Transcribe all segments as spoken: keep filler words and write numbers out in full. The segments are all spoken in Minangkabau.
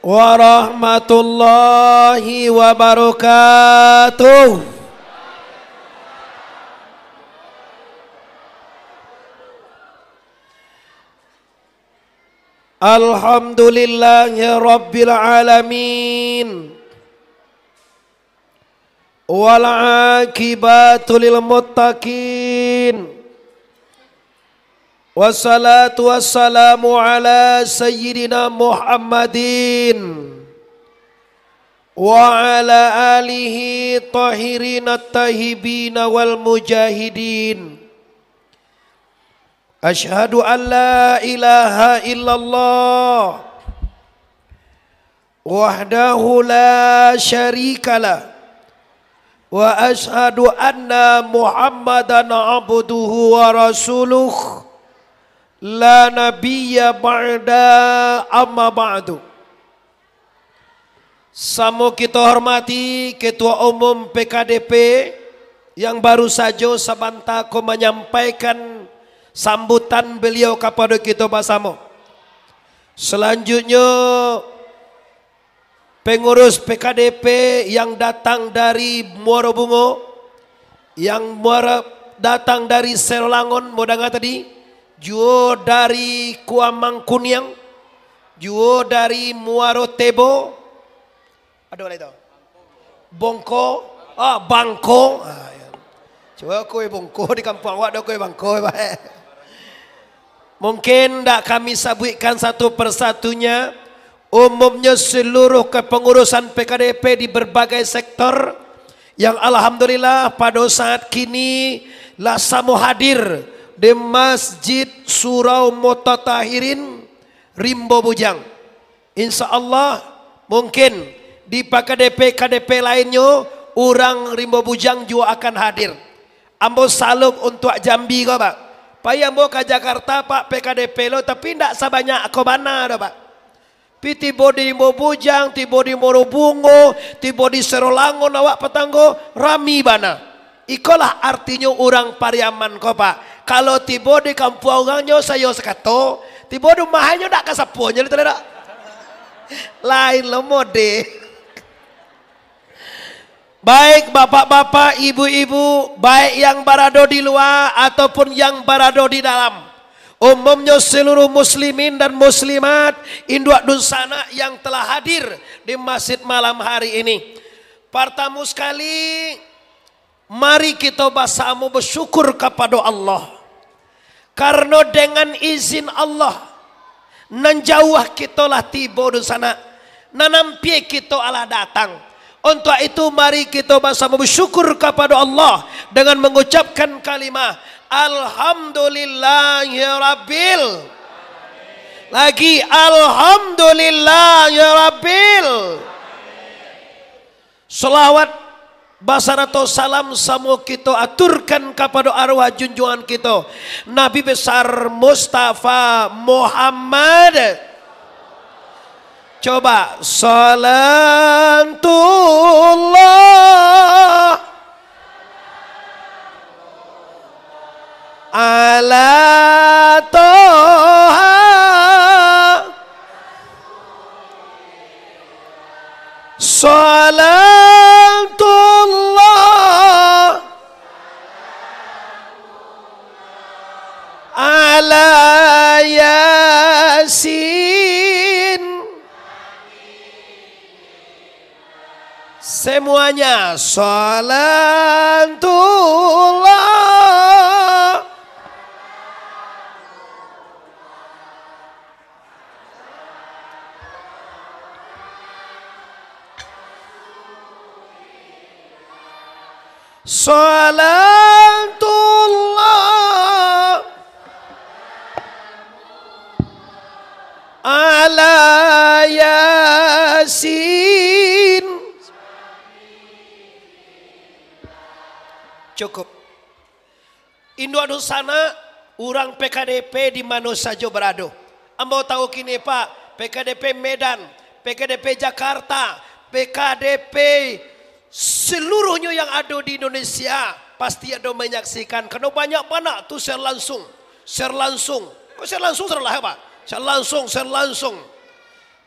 warahmatullahi wabarakatuh. Alhamdulillahirabbil alamin. Wal aqibatu lil muttaqin. Wassalatu wassalamu ala sayyidina Muhammadin wa ala alihi tahirin at-tayyibin wal mujahidin. Asyhadu an la ilaha illallah wahdahu la syarikalah, wa asyhadu anna Muhammadan abduhu wa rasuluh, la nabiyya ba'da, amma ba'du. Samo kito hormati Ketua Umum P K D P yang baru sajo sabanta ko manyampaikan sambutan beliau kapado kito basamo. Salanjutnyo, pengurus P K D P yang datang dari Muaro Bungo, yang muara-, datang dari Serolangun, mo danga tadi, juo dari Kuamang Kuniang, juo dari Muaro Tebo, ado lai tu? Bongko, ah, Bangko. Ah, ya. Cubo kue Bongko di kampuang awak, ado kue Bangko, baik. Mungkin ndak kami sabuikkan satu persatunya, umumnyo seluruh kepengurusan P K D P di berbagai sektor yang alhamdulillah pado saat kini lah samo hadir di Masjid Surau Mutatahirin, Rimbo Bujang. Insya Allah, mungkin di P K D P-K D P lainnyo, urang Rimbo Bujang juo akan hadir. Ambo salut untuak Jambi ko, Pak. Pai ambo ka Jakarta, Pak, P K D P lo, tapi ndak sabanyak ko bana doh, Pak. Pi tibo di Rimbo Bujang, tibo di Muaro Bungo, tibo di Serolangun, awak patanggo, rami bana. Ikolah artinyo urang Pariaman ko, Pak. Kalau tibo di kampuang urang nyo sayo sakato, tibo di rumah nyo ndak ka sapo nyo, betul ndak? Lain lo mode. Baik bapak-bapak, ibu-ibu, baik yang barado di lua ataupun yang barado di dalam, umumnyo seluruh muslimin dan muslimat, induak dunsanak yang telah hadir di masjid malam hari ini. Partamo sakali, mari kito basamo basyukur kapado Allah. Karano dengan izin Allah, nan jauah kito lah tibo dunsanak, nan ampia kito alah datang. Untuak itu, mari kito basamo basyukur kapado Allah dengan mangucapkan kalimah, "Alhamdulillahirabbil." Lagi, "Alhamdulillahirabbil." Salawat basarato salam samo kito aturkan kapado arwah junjuangan kito, Nabi Besar Mustafa Muhammad. Coba, salatullah ala Toha. Salatullah ala Yasin. Semuanya, salatullah. Salatullah ala Yasin. Cukup. Induak dunsanak, urang P K D P di mano sajo barado. Ambo tahu kini, Pak, P K D P Medan, P K D P Jakarta, P K D P seluruhnyo yang ado di Indonesia, pasti ado manyaksikan. Karano banyak bana tu share langsung, share langsung. Kok share langsung salah, Pak? Share langsung, share langsung.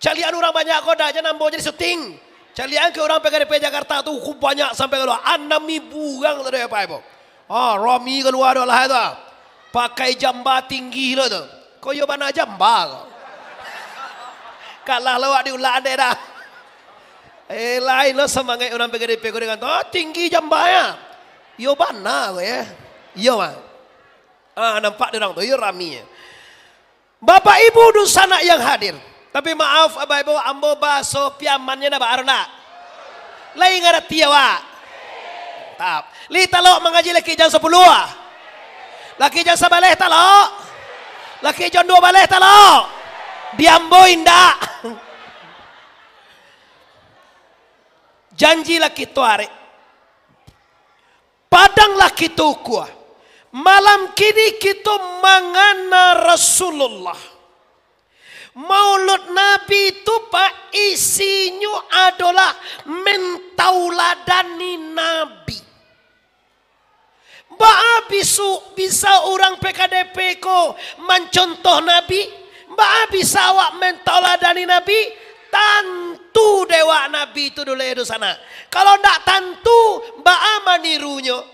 Caliakan urang banyak ko, dak jan ambo jadi syuting. Caliakan ke urang P K D P Jakarta tu, ku banyak sampai kalua. Anam ribu urang tadi, Bapak Ibu. Ah, rami kalua tu lah tu. Pakai jamba tinggi lo tu. Ko iyo bana jamba ko. Kalah lo awak di ulah dek dah. Eh, lain lo samangaik urang P K D P ko dengan tu. Ah, tinggi jambanyo. Iyo bana ko yo. Iyo, Bang. Ah, nampak di urang tu. Iyo rami. Bapak Ibu dunsanak yang hadir. Tapi maaf, Bapak Ibu, ambo bahaso Piamannyo ndak baa ndak? Lai ngarati awak? Mantap. Lai talok mangaji laki jam sapuluah? Laki jam sabaleh talok? Laki jam duo baleh talok? Di ambo indak. Janji laki tu arek. Padanglah kito ukua. Malam kini kito mangana Rasulullah. Maulud Nabi tu, Pak, isinyo adolah mentauladani Nabi. Baa bisu-, bisa urang P K D P ko mancontoh Nabi? Baa bisa awak mentauladani Nabi? Tantu dek awak Nabi tu dulu, eh, dunsanak. Kalau ndak tantu, baa manirunyo?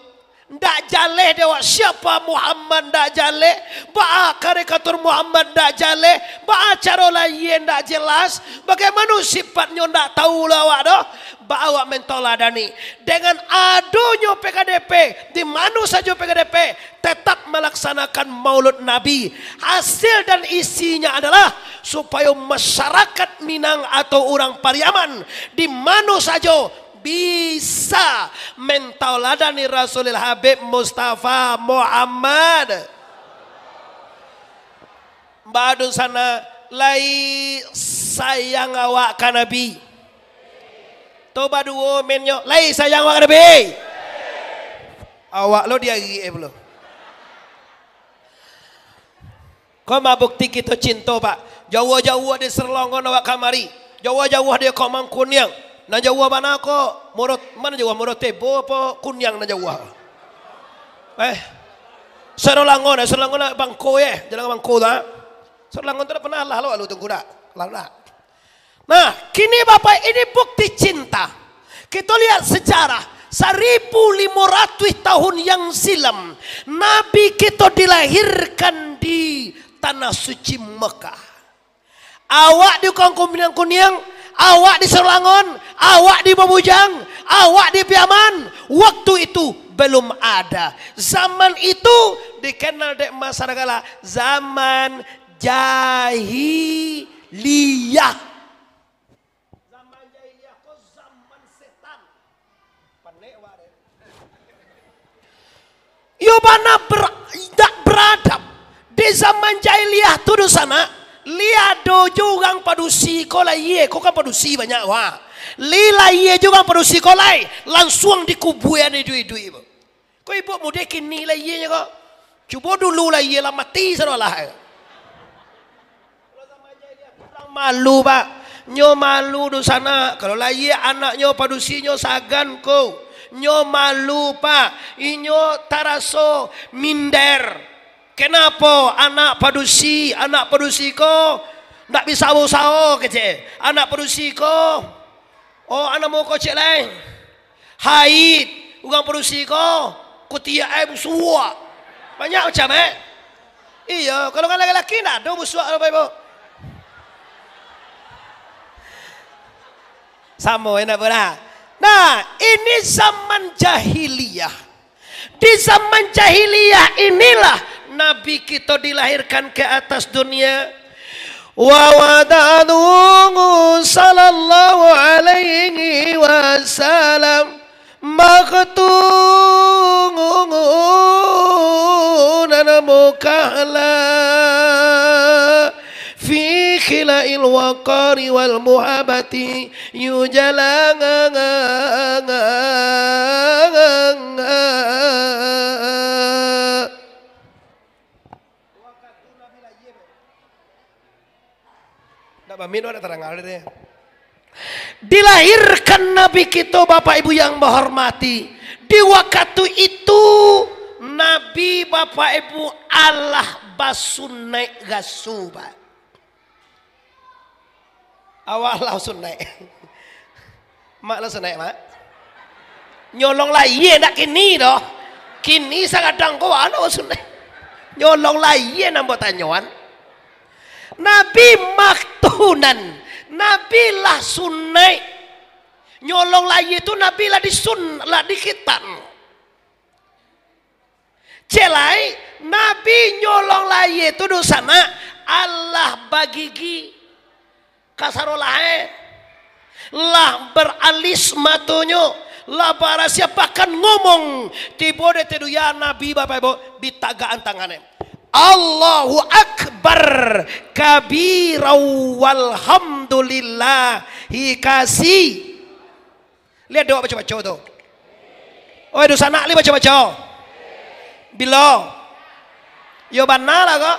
Ndak jaleh dek awak, siapa Muhammad ndak jaleh, baa karikatur Muhammad ndak jaleh, baa caro layie ndak jelas, bagaimana sifatnyo ndak tahu lo awak doh, baa awak mentauladani. Dengan adonyo P K D P, di mano sajo P K D P, tetap melaksanakan Maulud Nabi. Hasil dan isinya adalah supayo masyarakat Minang atau urang Pariaman di mano sajo bisa mentauladani Rasulil Habib Mustafa Muhammad. Baa dunsanak, lai sayang awak ka Nabi? Tu baduo mennyo, lai sayang awak ka Nabi? Awak lo diari eh pulo. Ko ma bukti kito cinto, Pak. Jauah-jauah di Serlongon awak kamari. Jauah-jauah di Komang Kuniang. Nan jauah bana ko, Murot-, mano jauah? Murotebo apo Kuniang nan jauah? Eh. Serlongon, eh, Serlongon Bangko, eh. Jalan Bangko tu, ah. Serlongon tu dah pernah lah lo, lo tunggu dah. Lah, lah. Nah, kini Bapak, ini bukti cinta. Kito lihat sejarah, saribu limo ratuih tahun yang silam, Nabi kito dilahirkan di Tanah Suci Mekah. Awak di Kampung Minang Kuniang, awak di Serlongon, awak di Bamujang, awak di Piaman, waktu itu belum ada. Zaman itu dikenal dek masyarakat lah zaman jahiliyah. Zaman jahiliyah ko zaman setan. Panek awak deh. Yo bana ber-, indak beradab. Di zaman jahiliyah tu, dunsanak, lai ado jo urang padusi ko lai, ko kan padusi banyak, wah. Lai lahia jo urang padusi ko lai, lansuang dikubuan iduik-iduik. Ko ibu mudo kini lahianyo ko. Cubo dulu lahia lah mati sadolah. Urang malu, Pak. Nyo malu dunsanak. Kalau lahia anaknyo padusinyo sagan ko. Nyo malu, Pak. Inyo taraso minder. Kenapo anak padusi, anak padusi ko ndak bisa bausaho kecek. Anak padusi ko, oh, anak muko cek lai. Haid, urang padusi ko, kutiak ai busuak. Banyak macam, eh. Iyo, kalau urang laki-laki ndak ado busuak, Bapak Ibu. Samo, enak betul. Nah, ini zaman jahiliyah. Di zaman jahiliyah inilah Nabi kito dilahirkan ke atas dunia. Wa wada'ahu sallallahu alaihi wasallam maktunan mukahla fi khila'il waqari wal muhabati yujalang. Ndak bamin, ndak tarang deh. Dilahirkan Nabi kito, Bapak Ibu yang bahormati, di wakatu itu Nabi, Bapak Ibu, alah basunaik raso, Pak. Awak lah sunaik. Mak lah sunaik, Mak. Nyolong layie ndak kini doh. Kini sagadang ko, anu sunaik. Nyolong layie nan batanyoan. Nabi maktunan. Nabi lah sunaik. Nyolong layie tu Nabi lah disun-, lah dikhitan. Cek lai, Nabi nyolong layie tu dunsanak, alah bagigi, kasaro lahai, lah baralis matonyo, lah barasia, bahkan ngomong, tibo dek Teduya Nabi, Bapak Ibu, ditagakan tangannyo. Allahu Akbar kabira walhamdulillahi kasi. Liek dek awak baco-baco tu. Oi, dunsanak lai baco-baco. Bilo? Yo bana lah ko.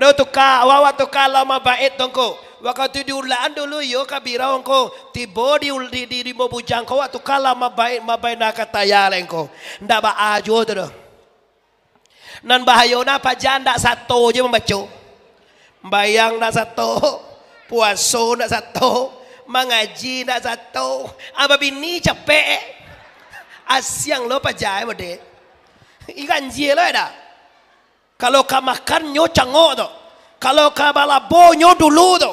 Aduh, tuka, awak, awak tuka Allahumma ba'id tu ngko. Wakatu di ulakan dulu yo kabira ngko. Tibo di, di, di, di Bujang ko, awak tuka Allahumma ba'id ma baina khataya lai ngko. Ndak baa juo tu doh. Nan bahayo nah, paja ndak sato je mambaco. Sumbayang ndak sato, puaso ndak sato, mangaji ndak sato. Ah, babini capek. Asiang lo paja model. Ganjia lo dak? Kalau ka makan nyo cangok tu. Kalau ka balabo nyo dulu tu.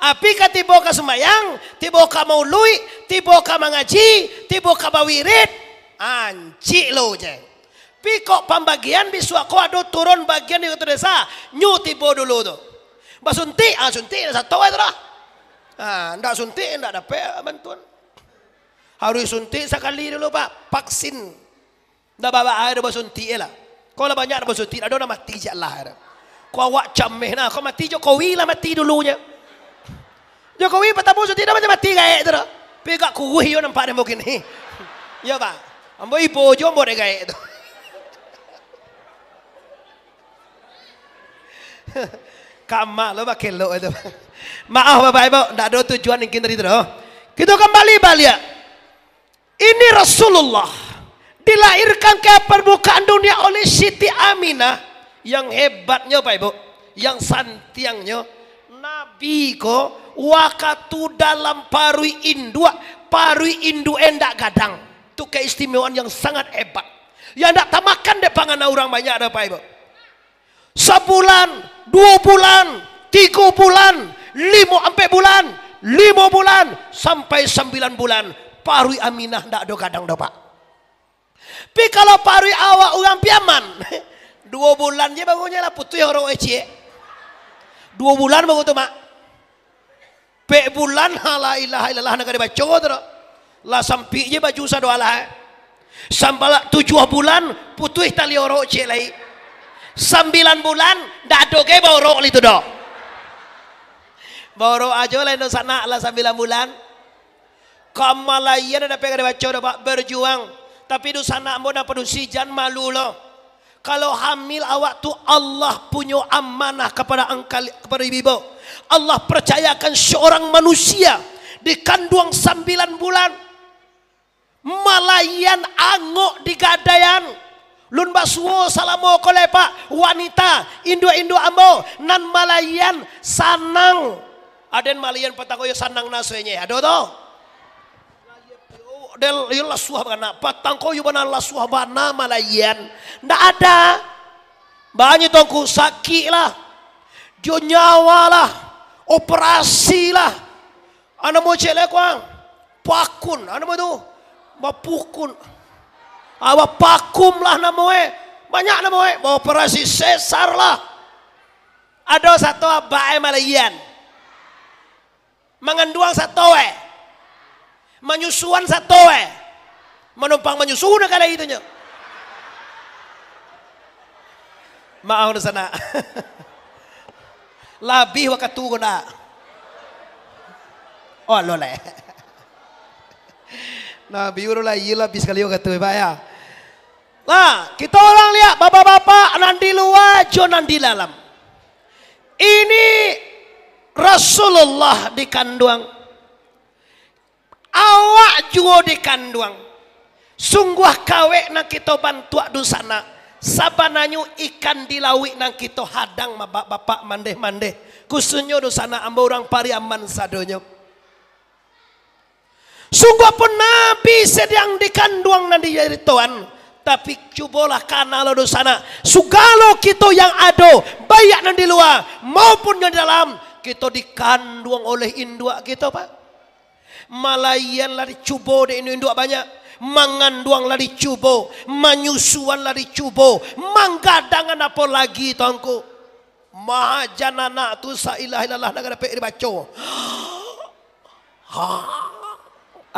Api ka tibo ka sumbayang, tibo ka mauluik, tibo ka mangaji, tibo ka bawirid. Ancik lo je. Pi kok pambagian bisuak ko ado turun bagian di kantua desa, nyo tibo dulu tu. Basuntik, ah, suntik ndak sato ai tu dah. Ah, ndak suntik ndak dapek bantuan. Harus suntik sakali dulu, Pak, vaksin. Ndak baa ai dah basuntik lah. Kok lah banyak dah basuntik, ado nan mati jak lah dah. Kok awak cameh nah, kok mati Jokowi lah mati dulunyo. Jokowi patamo suntik dah macam mati gaek tu dah. Pi agak kuruih iyo nampak dek ambo kini. Iyo, Pak. Ambo ibo jo ambo dek gaek tu. Kama lo bakelok itu. Maaf Bapak Ibu, ndak ado tujuan ingkin tadi tu doh. Kito kambali baliak. Ini Rasulullah dilahirkan ke permukaan dunia oleh Siti Aminah. Yang hebatnyo, Pak Ibu, yang santiangnyo, Nabi ko wakatu dalam paruik induak, paruik induak e ndak gadang. Tu keistimewaan yang sangat hebat. Yang ndak tamakan dek panganau urang banyak doh, Pak Ibu. Sabulan, duo bulan, tigo bulan, limo, ampek bulan, limo bulan, sampai sambilan bulan, paruik Aminah ndak ado gadang doh, Pak. Pi kalau paruik awak urang Piaman, duo bulan je baru nyo lah putuih orok e ciek. Duo bulan baru tu, Mak. Pek bulan, ha, la ilaha illallah, nan ka dibaco tu doh. Lah sampik je baju sado alah, eh. Sampai lah tujuah bulan, putuih tali orok ciek lai. Sambilan bulan, ndak ado ge baorok lai tu doh. Baorok ajo lai dunsanak lah sambilan bulan. Kamalayan dapek ka dibaco doh, Pak, berjuang. Tapi dunsanak ambo nan padusi, jan malu lo. Kalau hamil awak tu Allah punyo amanah kepada angkal-, kepada ibu-ibu. Allah percayakan seorang manusia dikanduang sambilan bulan, malayan angok di gadaian. Lun basuo salamo ko lai, Pak, wanita, induak-induak ambo, nan malayan sanang. Aden malayan patang ko yo sanang nasuenye, ado tu? Del, iyo lasuah bana. Patang ko iyo bana lasuah bana malayan. Ndak ada. Banyak tongku sakik lah. Jo nyawa lah. Operasi lah. Anu mo cek lekuang. Pakun. Anu mo tu. Bapukun. Ah, bapakum lah namo e. Banyak namo e. Baoperasi sesar lah. Ado sato abak e malayan. Manganduang sato e. Manyusuan sato e. Manumpang manyusu nak kalai tu nyo. Maaf dunsanak. Labih wakatu ko ndak? Oh, alo lai. Nabi urang lai labih sakali wakatu, Pak, ya. Nah, kito urang liek bapak-bapak nan di lua jo nan di dalam. Ini Rasulullah dikanduang. Awak juo dikanduang. Sungguah kawek nan kito bantuak dunsanak. Sabananyo ikan di lauik nan kito hadang, ma-, ba-, bapak mandeh-mandeh. Khususnyo dunsanak ambo urang Pariaman sadonyo. Sungguahpun Nabi sadang dikanduang nan dicaritoan, tapi cubolah kana lo dunsanak, sagalo kito yang ado, baiak nan di lua maupun yang di dalam, kito dikanduang oleh induak kito, Pak. Malaian lah dicubo dek induak banyak, manganduang lah dicubo, manyusuan lah dicubo, manggadangan apo lagi, Tuangku? Mahajan anak tu, sa ilaha illallah, ndak dapek dibaco. Ha.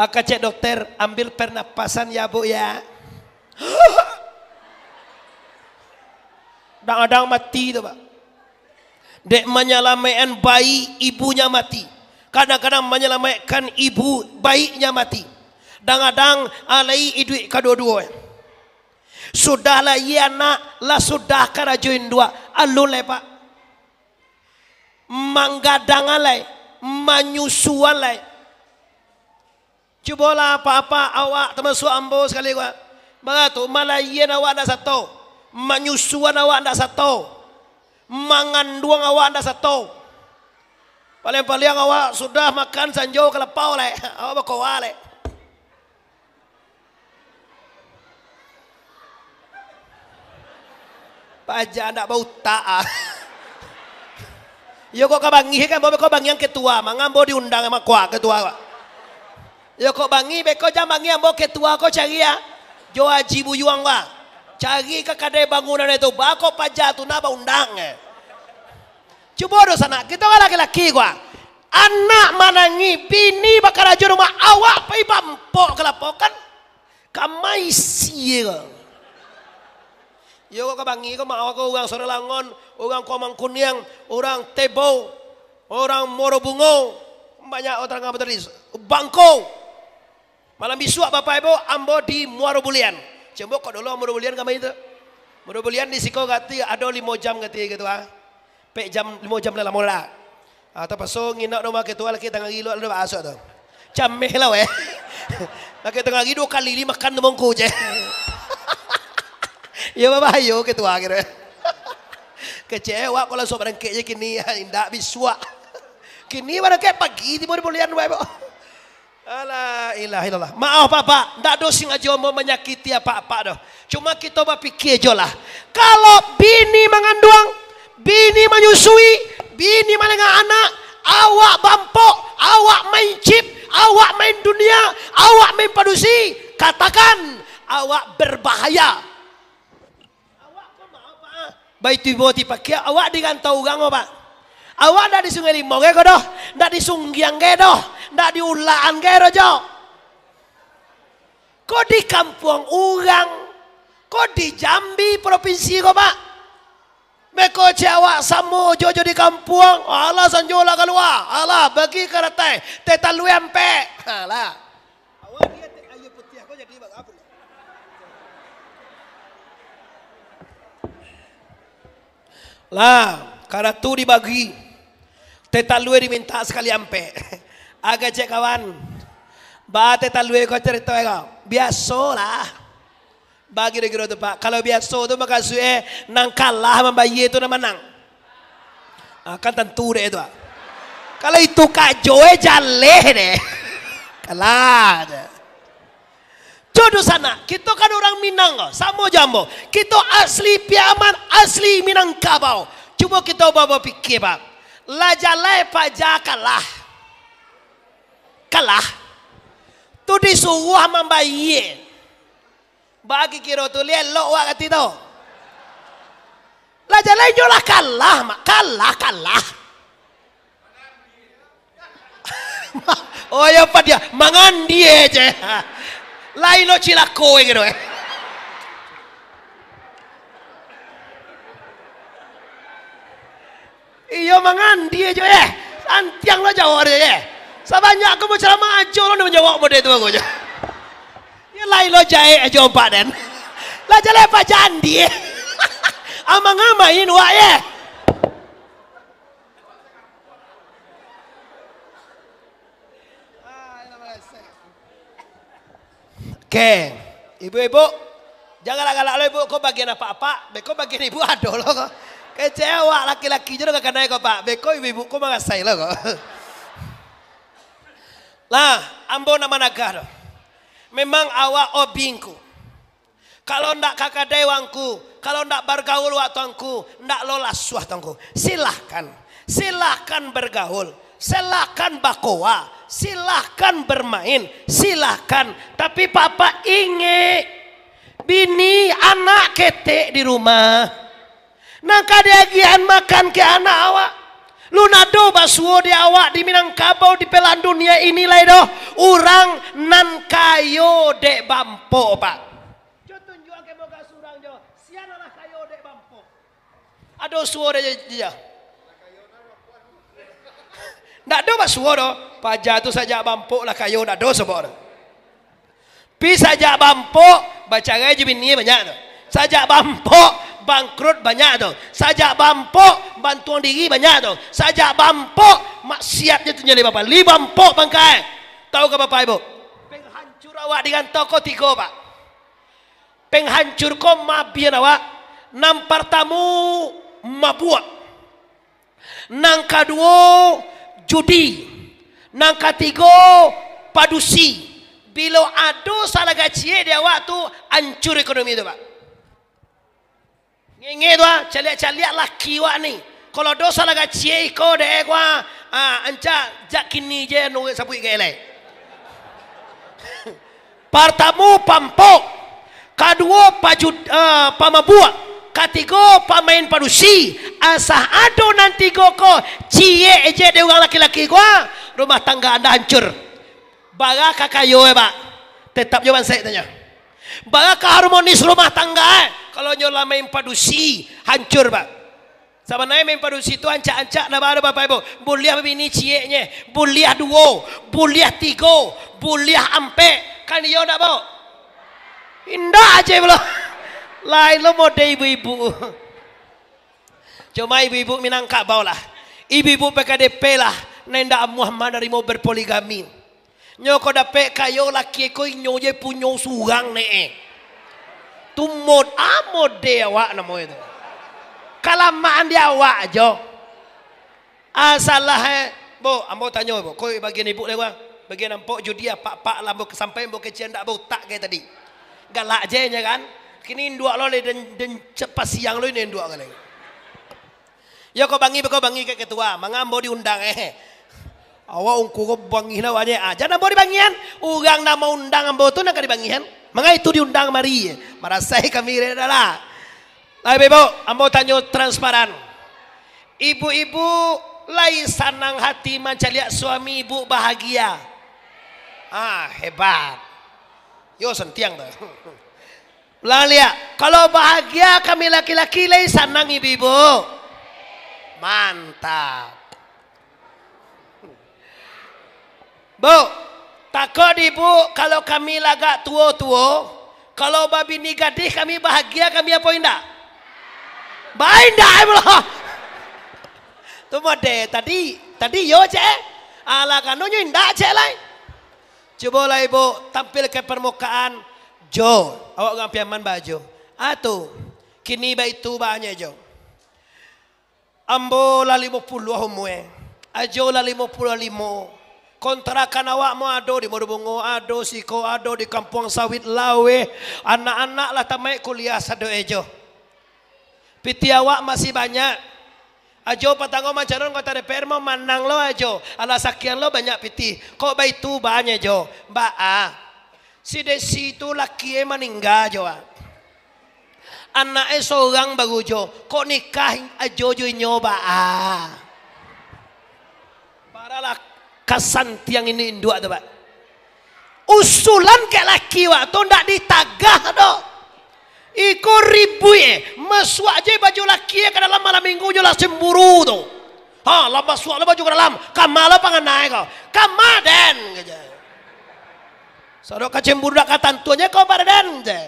Aka cek dokter, ambil pernapasan ya, Bu, ya. Kadang-kadang mati tu, Pak. Dek manyalamaikkan bayi, ibunya mati. Kadang-kadang manyalamaikkan ibu, bayinya mati. Kadang-kadang alai iduik kaduo-duo. Sudah lahia anak, lah sudah karajo induak, alun lai, Pak. Manggadangan lai, manyusuan lai. Cubolah apak-apak awak, tamasuak ambo sakali ko. Barato, malaian awak ndak sato, manyusuan awak ndak sato, manganduang awak ndak sato. Paliang-paliang awak sudah makan sanjo ka lapau lai, awak bakoa lai. Paja ndak bautak, ah. Iyo kok ka bangih kan, ambo beko bangih ketua, manga ambo diundang sama kuak ketua, Pak. Iyo kok bangih, beko jam bangih ambo ketua ko cari, ah. Jo Haji Buyuang, Pak. Cari ka kadai bangunan itu, bako paja tu nak baundang, eh. Cubo dunsanak, kito kan laki-laki, Pak. Anak manangih, bini bakarajo rumah, awak pai bampok ka lapau kan. Kamai sie ko. Iyo ko ka bangih ko, maaf ko, urang Sarulangun, urang Kuang Mangkuniang, urang Tebo, urang Muaro Bungo, banyak urang apo tadi, Bangko. Malam bisuak, Bapak Ibu, ambo di Muaro Bulian. Cembo kok dulu Muaro Bulian kamai tu. Muaro Bulian di siko gati ado limo jam gati gitu ah. Pek jam, limo jam lah lamo lah. Ah, tapaso nginok rumah ketua laki tangah gilo lah basuak tu. Cameh lah weh. Laki tangah gilo kali ni makan tu mongko je. Iyo babahayo ketua kiro. Kecek awak kalau sok barangkek je kini, indak bisuak. Kini barangkek pagi tibo di bulian weh, Bok. Alah, ilaha illallah. Maaf, Bapak, ndak ado singajo mau manyakiti apak-apak doh. Cuma kito bapikia jo lah. Kalau bini manganduang, bini manyusui, bini malengah anak, awak bampok, awak main chip, awak main dunia, awak main padusi, katakan, awak berbahaya. Awak ko maaf, Pak. Baitu ibo ti pakia, awak di rantau urang, Pak. Awak ndak di Sungai Limau ge ko doh, ndak di Sunggiang ge doh, ndak di Ulakan ge doh, Jo. Ko di kampuang urang, ko di Jambi propinsi ko, Pak. Beko cek awak samo jo, jo di kampuang, alah sanjo lah kalua, alah bagi karatai, tetalue ampek. Alah. Awak ni atek aia putiah ko jadi bagapo lah? Lah, karatu dibagi. Tetalue diminta sakali ampek. Agak cek kawan. Ba tetalue ko carito ko. Biasolah. Bagi kiro-kiro tu, Pak. Kalau biaso tu makasuik eh, nang kalah mambayie tu nang manang. Ah, kan tantu dek tu, Pak. Kalau itu Kak Joe jaleh deh. Kalah je. Jodoh sanak, kito kan urang Minang ko, samo jo ambo. Kito asli Piaman, asli Minangkabau. Cubo kito ba-, bapikia, Pak. Lah jaleh paja kalah. Kalah. Tu disuruah mambayie. Bagi kiro tu, liek elok wak kati tu. Lah jaleh inyo lah kalah, Mak. Kalah, kalah. Oh, iyo, Pak, dia mangandie je. Lain lo cilako gitu, eh. Iyo, mangandie jo, eh. Santiang lo jawab dia, eh. Sabanyak aku mau ceramah ajo lo dia menjawab model tu aku je. Iyo, lain lo jahek ajo, Pak, den. Lah jaleh paja andie. Amang-amain wak, eh. Oke, ibu-ibu, jan galak-galak lo ibu, ko bagian apak-apak, beko bagian ibu ado lo ko. Kecek awak laki-laki jo nan ka kanai ko, Pak. Beko ibu-ibu ko marasai lo ko. Lah, ambo nak managah tu. Memang awak obingku. Kalau ndak ka kadai wangku, kalau ndak bargaul wak tuangku, ndak lo lasuah tuangku. Silahkan, silahkan bergaul, silahkan bakoa, silahkan bermain, silahkan. Tapi Bapak ingek, bini anak ketek di rumah. Nan ka diagiahan makan ka anak awak. Lu nado basuo di awak di Minangkabau, di belahan dunia ini lai doh. Urang nan kayo dek bampok, Pak. Jo tunjuakan muka surang jo, sia nan lah kayo dek bampok. Ado suo dek jo, jo. Ndak ado basuo doh. Paja tu sajak bampok lah kayo, ndak ado sobok doh. Pi sajak bampok, bacarai jo bini banyak tu. Sajak bampok, bangkrut banyak tu. Sajak bampok, bantuang diri banyak tu. Sajak bampok, maksiat je tu nyali Bapak. Li bampok bangkai. Tahu ka Bapak Ibu? Penghancur awak di rantau ko tigo, Pak. Penghancur ko mabian awak. Nan partamo, mabuak. Nan kaduo, judi. Nan katigo, padusi. Bilo ado salaga ciek di awak tu, ancur ekonomi tu, Pak. Ngenge tu, ah, caliak-caliak laki wak ni. Kalau ado salaga ciek iko dek ko, ah, ah, ancak jak kini je nuruik sabuik ka elai. Partamo, pampok. Kaduo, paju-, eh, pamabuak. Katigo, pamain padusi. Asa ado nan tigo ko, ciek je dek urang laki-laki ko, ah, rumah tangga anda hancur. Bara ka kayo, eh, Pak? Tetap jo bansaik tanyo. Bara ka harmonis rumah tangga, eh? Kalau nyo lah main padusi, hancur, Pak. Sabananyo main padusi tu ancak-ancak ndak baa doh, Bapak Ibu. Buliah babini cieknyo, buliah duo, buliah tigo, buliah ampek. Kan iyo ndak, Bu? Indak aje pulo. Lain lo model ibu-ibu. Cuma ibu-ibu Minangkabau lah. Ibu-ibu P K D P lah. Nan indak amuah manarimo berpoligami. Nyo ko dapek kayo laki ko inyo je punyo surang ne. Tu mod-, ah, mode awak namo itu. Kalamaan di awak jo. Ah, salah, eh. Bu, ambo tanyo, Bu. Ko bagian ibu le, Bu. Bagian ampok judi apak-apak lah, ambo sampai ambo kecek ndak bautak kayak tadi. Galak je nya kan. Kini induak lo le den, den cepat siang lo ini induak kali. Yo, ko bangi, ko bangi ka ketua, manga ambo diundang, eh. Awak ungku ko bangi lah awak je. Ah, jan ambo dibangian. Urang nan maundang ambo tu nan ka dibangian. Manga itu diundang mari. Marasai kami dek dah lah. Lah, Ibu-ibu, ambo tanyo transparan. Ibu-ibu lai sanang hati mancaliak suami ibu bahagia? Ah, hebat. Yo, santiang tu. Ulang liak, kalau bahagia kami laki-laki lai sanang ibu-ibu. Mantap. Bu, takok di ibu, kalau kami lagak tuo-tuo, kalau babini gadih kami bahagia kami apo indak? Ba indak, eh, pulo. Tu mode tadi, tadi yo, cek. Alah, kanonyo indak, cek lai. Cubolah ibu tampil ka parmukaan. Jo, awak urang Piaman ba Jo. Ah, tu. Kini baitu baanyo Jo. Ambo lah limo puluah umue. Ajo lah limo puluah limo. Kontrakan awak mo ado di Muaro Bungo, ado siko, ado di Kampuang Sawit Laweh. Anak-anak lah tamaik kuliah sado e Jo. Pitih awak masih banyak. Ajo patango mancalon anggota D P R mo manang lo Ajo. Alah sakian lo banyak pitih. Kok baitu baanyo Jo? Baa. Si Desi tu laki e maningga Jo, ah. Anak e sorang baru Jo. Kok nikah Ajo jo inyo baa. Paralah kasantiang ini induak tu, Pak. Usulan ka laki wak tu ndak ditagah doh. Iko ribuik, eh. Masuak je baju laki, eh, ka dalam malam minggu jo lah cemburu tu. Ha, lah masuak lah baju ka dalam. Kama lah panganai ko. Kama den, kecek. Sadok ka cemburu dak ka tantuan je ko pada den, je.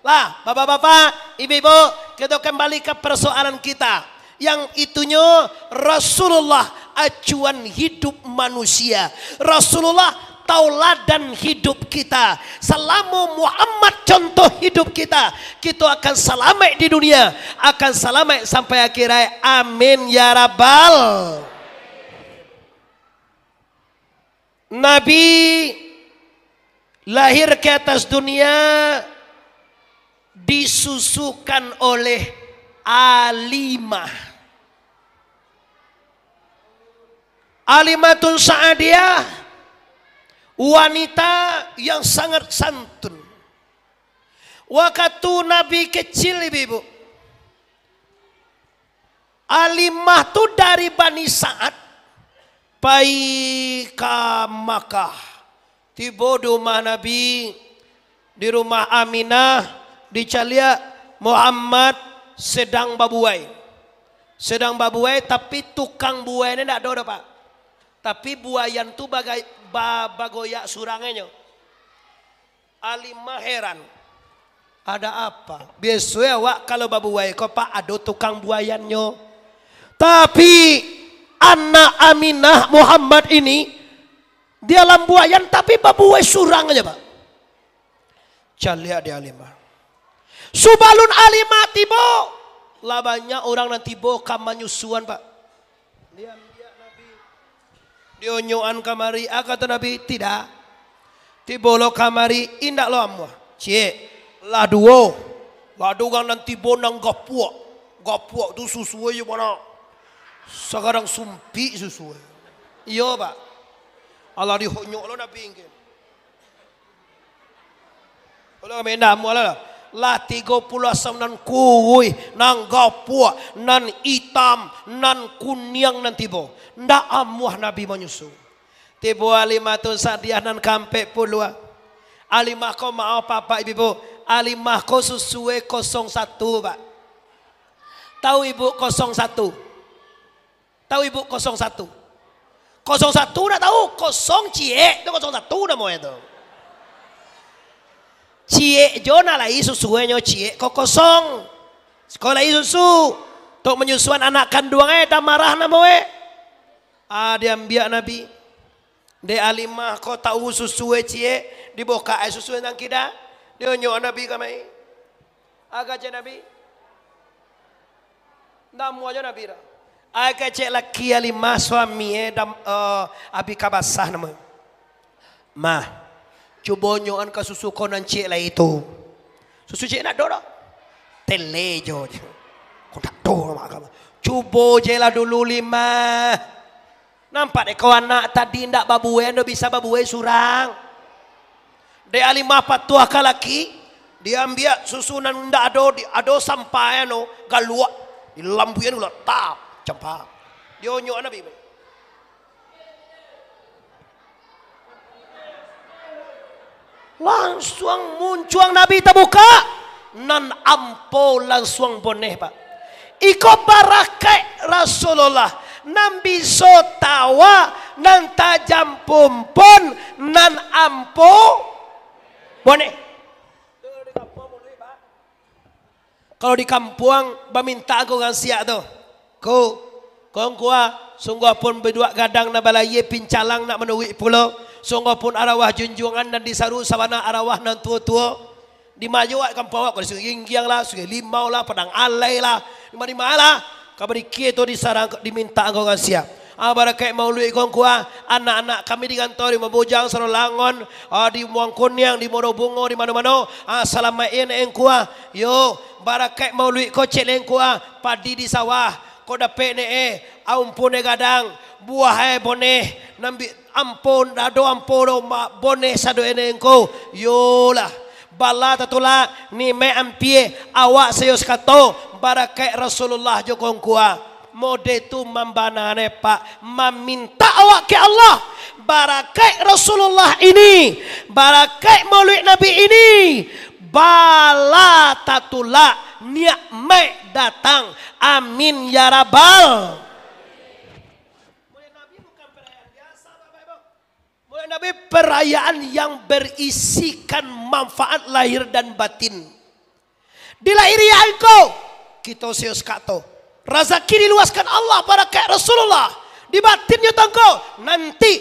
Lah, bapak-bapak, ibu-ibu, kita kembali ke persoalan kita. Yang itunyo Rasulullah acuan hidup manusia. Rasulullah tauladan hidup kita. Salamo Muhammad contoh hidup kita, kito akan salamaik di dunia, akan salamaik sampai akhirat. Amin ya rabbal. Nabi lahir ke atas dunia disusukan oleh Alimah. Alimatun Sa'adiyah, wanita yang sangat santun. Wakatu Nabi kecil, ibu-ibu, Alimah tu dari Bani Sa'ad, pai ka Makkah. Tibo di rumah Nabi, di rumah Aminah, dicaliak Muhammad sedang babuai. Sedang babuai, tapi tukang buainyo ndak ado doh, Pak. Tapi buaian tu bagai-, ba-, bagoyak surang nyo. Alimah heran. "Ada apa? Biaso awak kalau babuai ko, Pak, ado tukang buaiannyo. Tapi anak Aminah Muhammad ini, di alam buaian tapi babuai surang aja, Pak." Caliak di Alimah. Subalun Alimah tibo, lah banyak urang nan tibo ka manyusuan, Pak. Diambiak Nabi. Dionyokan kamari, ah, kato Nabi, "Tidak. Tibo lo kamari, indak lo amuah." Ciek, lah duo. Lah ado urang nan tibo nan gapuak. Gapuak tu susue jo bana. Sagadang sumpik susue. Iyo, Pak. Alah dihonyok lo Nabi ngkin. Ulah kami indak amuah lah. Lah tigo puluah asam nan kuruih, nan gapuak, nan itam, nan kuniang nan tibo. Ndak amuah Nabi manyusu. Tibo Alimah tu sadiah nan kaampek puluah. Alimah ko maoh, Bapak Ibu. Alimah ko susue kosong satu, Pak. Tahu Ibu kosong satu? Tahu Ibu kosong satu? Kosong satu ndak tahu, kosong ciek tu kosong satu namonyo tu. Ciek jo nan lai susuenyo ciek ko kosong. Siko lai susu. Tok manyusuan anak kanduang eh, damarah namonyo. Ah, diambiak Nabi. Dek Alimah ko tahu susue ciek, dibukak ai susue nan kida. Dionyok Nabi kamari. Agak cek Nabi. Ndak amuah jo Nabi doh. Ai kecek laki Alimah, suami eh, dam-, eh, Abi Kabasah namo. "Mah, cubo onyokan ka susu ko nan ciek lai tu." Susu ciek ndak ado doh. Tele jo. Ko ndak ado, Mak, ka. Cubo je lah dulu, Limah. Nampak dek ko anak tadi ndak babuai, ndak bisa babuai surang. Dek Alimah patuah ka laki, diambiak susu nan indak ado, di, ado sampah anu, galuak, dilambuian gula, tap, campak. Dionyok Nabi. Lansuang muncuang Nabi tabuka, nan ampo lansuang boneh, Pak. Iko barakaik Rasulullah, nan biso tawa, nan tajam pumpun, nan ampo boneh. Kalau di kampuang, bamintak angku urang siak tu. Ko, ko angku ah, sungguahpun biduak gadang nan balayie, pincalang nak manuruik pulo, sungguahpun arawah junjuangan nan disaru sabana arawah nan tuo-tuo. Di ma jo awak kampuang awak, ko di Sungai Ginggiang lah, Sungai Limau lah, Padang Alai lah, di ma-di ma lah. Ka barikie tu disarang, dimintak angku urang siak. Ah, barakaik mauluik ko angku ah, anak-anak kami di rantau, di Mambujang, Sarolangun, ah, di Muang Kuniang, di Muaro Bungo, di mano-mano. Ah, salamaik e nek angku ah. Yo, barakaik mauluik ko cek nek angku ah, padi di sawah. Ko dapek nek e, ampun e gadang, buah e boneh, nan bi-, ampo, ado ampo do ma-, boneh sado e nek angku. Yolah. Bala tatulak, nimaik ampia, awak sayo sakato, barakaik Rasulullah jo ko angku ah. Mode tu mambana ne, Pak, mamintak awak ka Allah. Barakaik Rasulullah ini, barakaik Maulid Nabi ini, bala tatulak, nikmaik datang. Amin ya rabbal. Maulid Nabi bukan perayaan biasa, Bapak Ibu. Maulid Nabi perayaan yang berisikan manfaat lahir dan batin. Di lahiriah angku, kito sayo sakato. Razaki diluaskan Allah barakaik Rasulullah. Di batinnyo tu angku, nanti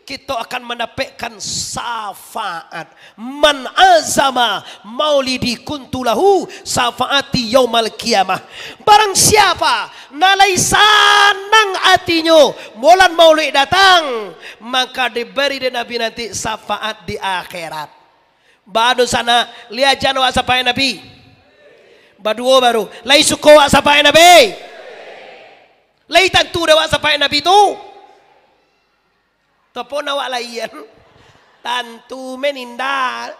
Kito akan mandapekkan syafaat. "Man azama maulidi kuntulahu syafaati yaumal qiyamah." Barang siapa nan lai sanang atinyo bulan Maulid datang, maka dibari dek Nabi nanti syafaat di akhirat. Bado sana, liajan awak syafaat Nabi. Baduo baru. Lai suko awak syafaat Nabi? Lai tantu dek awak syafaat Nabi tu? Topon awak laian. Tantu meninggal.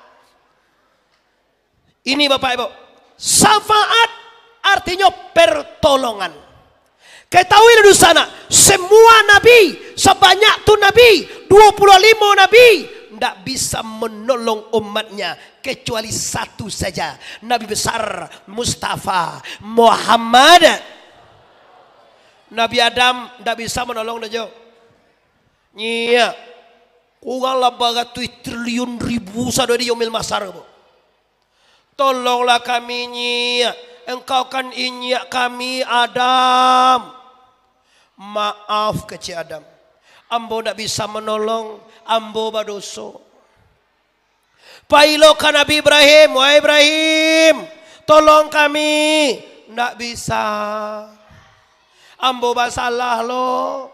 Ini Bapak Ibu. Syafaat artinyo pertolongan. Ketahuilah di sana, semua nabi, sebanyak tu nabi, dua puluh lima nabi, ndak bisa menolong umatnya kecuali satu saja, Nabi besar Mustafa Muhammad. Nabi Adam ndak bisa menolong doh jo. Nyiak. Urang lah baratuih triliun ribu sado di Yaumil Mahsyar, Bu. Tolonglah kami, Nyiak. Engkau kan inyiak kami, Adam. Maaf, kecek Adam. Ambo ndak bisa menolong, ambo badoso. Pailo ka Nabi Ibrahim, "Wahai Ibrahim, tolong kami." "Ndak bisa. Ambo basalah lo."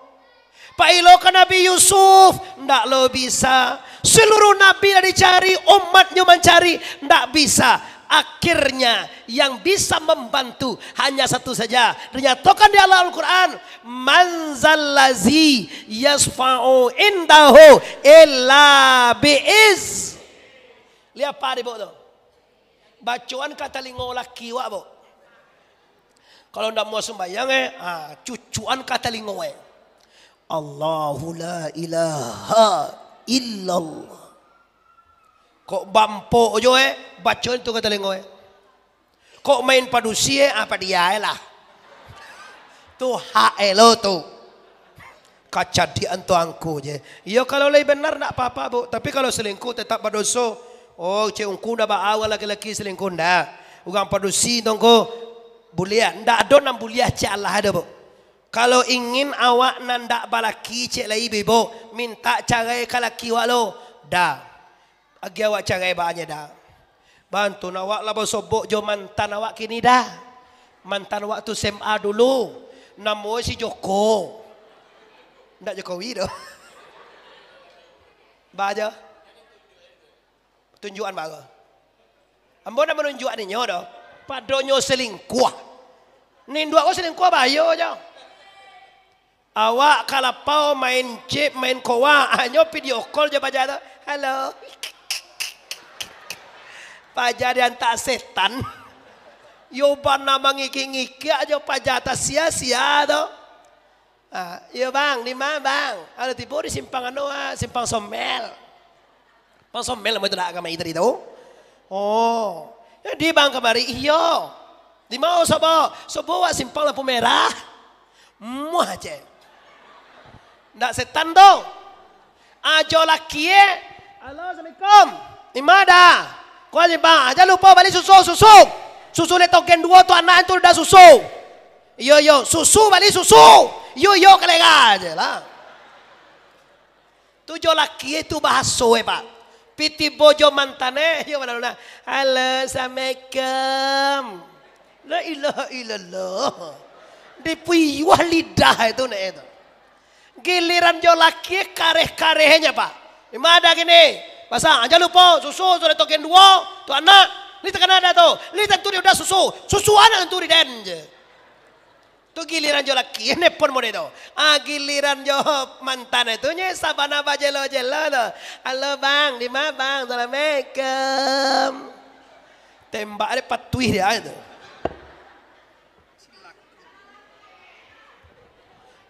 Pailo ka Nabi Yusuf, "Ndak lo bisa." Seluruh nabi lah dicari, umatnyo mancari, ndak bisa. Akhirnya, yang bisa membantu hanya satu saja. Dinyatokan di dalam Al-Quran, "Man zallazi yasfa'u indahu illa bi'iz." Liek apa di bawah tu? Bacoan ka talingo laki awak, Bu. Kalau ndak mau sumbayang, eh, ah, cucuan ka talingo, eh. "Allahu la ilaha illallah." Kok bampok jo, eh, bacoan tu ka talingo, eh. Kok main padusi, eh, apa dia, eh, lah. Tu hak elo tu. Kacadian tu angku je. Iyo, kalau lai benar ndak apa-apa, Bu. Tapi kalau selingkuh tetap badoso. Oh, cek ungku ndak baa urang laki-laki selingkuh, ndak. Urang padusi tu angku buliah. Ndak ado nan buliah cek Allah ado, Bu. Kalau ingin awak nan ndak balaki cek lai, Bu, mintak carai ka laki awak lo. Da. Agiah awak carai baa nyo da. Bantun awak lah basobok jo mantan awak kini da. Mantan awak tu S M A dulu. Namo si Joko. Ndak Jokowi doh. Baa jo. Tunjuakan baa ko. Ambo ndak manunjuakan inyo doh. Padonyo selingkuah. Ninduak ko selingkuah bahayo jo. Awak ka lapau main chip, main koa, hanyo video call jo paja tu. "Halo." Paja diantak setan. Yo bana mangikik-ngikik jo paja, tasia-sia tu. Ah, "Iyo bang, di ma bang?" "Alah tibo di simpang anu, ah, simpang Somel." Bang Somel namo itu nak kami tadi tu? Oh. Jadi bang kamari, iyo. Di ma sobo? Sobo wak simpang lampu merah. Muah je. Ndak setan tu. Ajo laki eh. "Halo, assalamualaikum. Di ma da?" "Ko simpang. Jan lupo bali susu, susu. Susu letogen duo tu anak tu da susu." "Iyo, iyo, susu bali susu." "Iyo, iyo, kalega je lah." Tu jo laki e tu bahaso e, Pak. Pi tibo jo mantan e, yo bana, "Halo, assalamualaikum." La ilaha illallah. Dipuyuah lidah e tu nek e tu. Giliran jo laki e kareh-karehnyo, Pak. Di ma da kini? Pasang, jan lupo, susu sudah togen duo, tu anak. Ni takana da tu. Ni tantu di udah susu. Susu anak tantu di den je. Tu giliran jo laki, nelpon mode tu. Ah, giliran jo mantan tu, nyo sabana bajelo-jelo tu. "Halo, bang, di ma, bang? Assalamualaikum." Tembak dek patuih dia tu.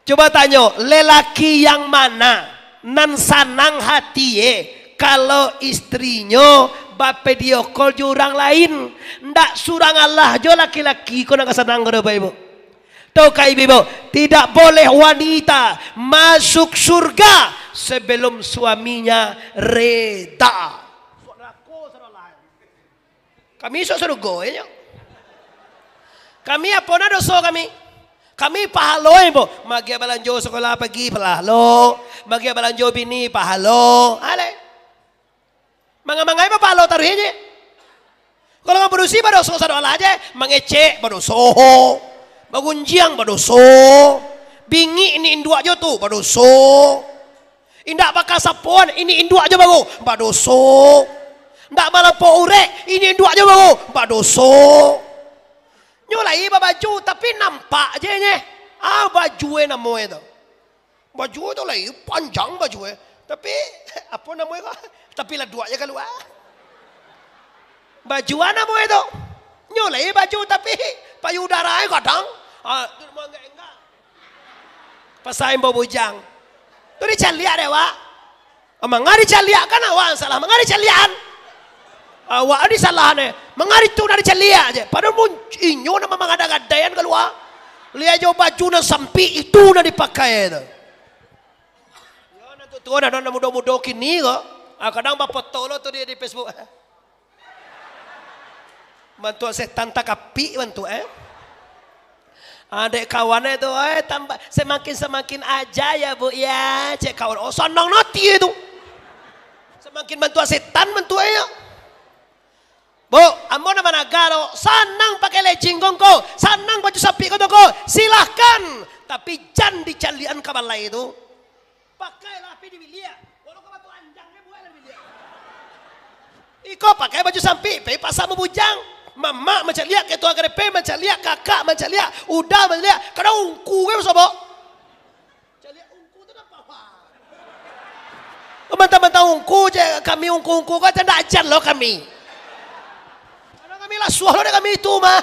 Coba tanyo, lelaki yang mana nan sanang hati e, kalau istrinyo bapidio call jo urang lain? Ndak surang alah jo laki-laki ko nan ka sanang ko do, Bapak Ibu. Tau ka ibu-ibu, tidak boleh wanita masuk surga sebelum suaminya reda. Kami isuak sarugo, inyo. Kami apo na doso kami? Kami pahalo, eh, bo. Magiah balanjo sakolah pagi, pahalo. Magiah balanjo bini, pahalo. Alai. Manga-mangai ba pahalo taruih je. Kalau mambarusi badoso sado alah je, mangecek badoso. Bagunjiang badoso. Bingik ini induak jo tu badoso. Indak bakasapoan ini induak jo baru badoso. Indak malampau urek ini induak jo baru badoso. Nyo lai babaju tapi nampak je nye. Ah, baju e namo e tu. Baju tu lai panjang baju e. Tapi, apo namo e ko? Tapi laduak je kalua. Baju a namo e tu. Nyo lai baju tapi payudara e gadang. Ah, tu namo enggak-enggak. Pasal imbau bujang. Tu dicaliak dek awak. Ah, manga dicaliak kan awak salah. Manga dicaliakan. Awak disalahan e. Manga itu nak dicaliak je. Padahal mun inyo nama mangada-gadaian kalua. Liek jo baju nan sampik itu nan dipakai tu. Yo, nan tuo-tuo dah, nan mudo-mudo kini ko. Ah, kadang bapoto lo tu di, di Facebook. Bantuak setan takapik bantuak, eh. Ah, dek kawan e tu, eh, tambah, semakin-semakin aja ya, Bu, ya, cek kawan. Oh, sanang nati e tu. Semakin bantuak setan bantuak e, yo. Bu, ambo nan managa tu, sanang pakai legging ko ngko, sanang baju sampik ko tu ngko, silahkan. Tapi jan dicaliakan ka balai tu. Pakailah pi di biliak. Walau ka batu anjang, dia bueklah di biliak. Iko pakai baju sampik, pai pasa babujang. Mamak mancaliak, ketua K D P mancaliak, kakak mancaliak, uda mancaliak. Kadang ungku ke basobok. Caliak ungku tu dah papa. Mantang-mantang ungku je, kami ungku-ungku ko, ndak ajan lo kami. Kadang kami lasuah lo dek kami itu mah.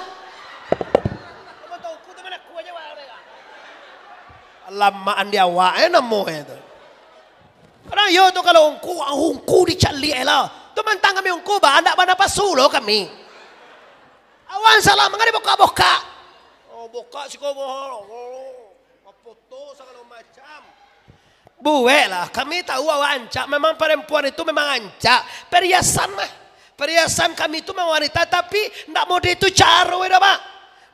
Mantang ungku tu mana kuah je, wah, mereka. Lamaan di awak, eh, namo e tu. Kadang iyo tu kalau ungku, ah, ungku dicaliak e lah. Tu mantang kami ungku, bah, ndak banapasu lo kami. Awan salah, manga dibokak-bokak. Oh, bokak siko, bohong. Oh, bapoto sagalo macam. Bueklah, kami tahu awak ancak. Memang perempuan itu memang ancak. Perhiasan mah. Perhiasan kami tu memang wanita, tapi ndak mode tu caro e doh, Pak.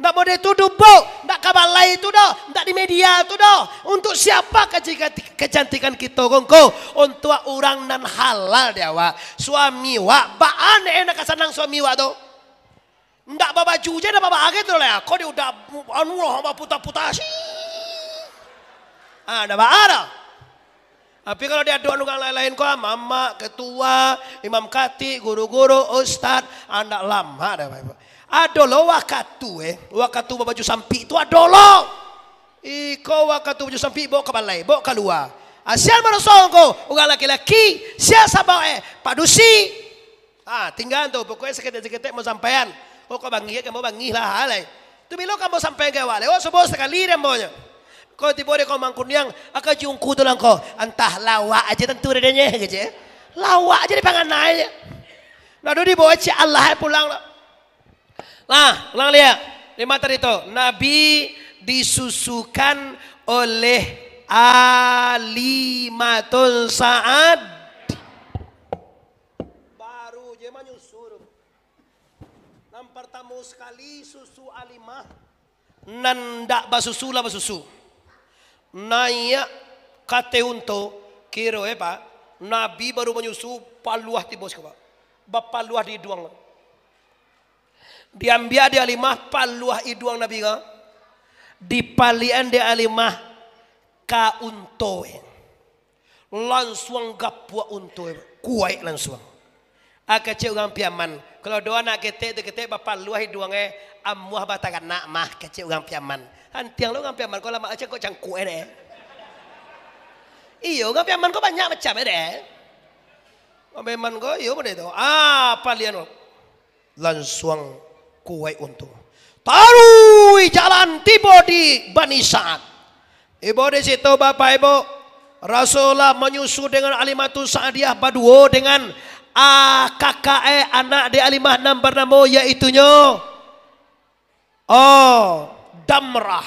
Ndak mode tu dubuk, ndak ka balai tu doh, ndak di media tu doh. Untuk siapa kejika-, kecantikan kito ko ngko? Untuk urang nan halal di awak. Suami wak, baa ndak e nan ka sanang suami wak tu? Ndak babaju je, ndak babaa gitu lah. Ko di udah, anu lah, baputa-puta, sih. Ah, ndak baa doh. Tapi kalau di adok urang lain-lain ko, mamak, ketua, imam katik, guru-guru, ustad, ah, ndak lamak doh, Bapak Ibu. Ado lo wakatu, eh, wakatu babaju sampik tu ado lo. Iko wakatu baju sampik, baok ka balai, baok kalua. Asian maraso ko, urang laki-laki, sia sabab, eh, padusi. Ah, tingga tu, pokoknyo saketek-saketek mau sampaian. Oh, kok bangih, kamu bangih lah, alai. Tu bilo kamu sampaian ka awak, lewat subuh sakali dek ambo nyo. Kok tibo dek kau mangkuniang, aka jungku tu langko. Antah lawak aja tentu dek nyo, kecek. Lawak aja dipanganai. Lalu dibawa cik Allah pulang lah. Lah, ulang liak. Lima tadi tu, Nabi disusukan oleh Alimatun Sa'ad. Baru je manyusu tu. Nan partamo sakali susu Alimah, nan ndak basusu lah basusu. Naiak ka ateh unto, kiro e, Pak, Nabi baru manyusu, paluah tibo siko, Pak. Bapaluah di iduang. Diambiak di Alimah paluah iduang Nabi ko, dipaliakan di Alimah ka unto e. Lansuang gapuak unto e, kuaik lansuang. Ah, kecek urang Piaman, kalau doa nak ketek tu ketek bapaluah iduang e, amuah bataranak mah, kecek urang Piaman. Hantiang lo urang Piaman ko, lamak cangkok-cangkok e dek. Iyo, urang Piaman ko banyak macam e dek. Urang Piaman ko, iyo, model tu. Ah, palian ko. Lansuang kuaik unto. Taruih jalan tibo di Bani Sa'ad. Ibo di situ, Bapak Ibu, Rasulullah manyusu dengan Alimatun Sa'diyah baduo dengan, ah, kakak e anak di Alimah nan banamo yaitunyo, oh, Damrah.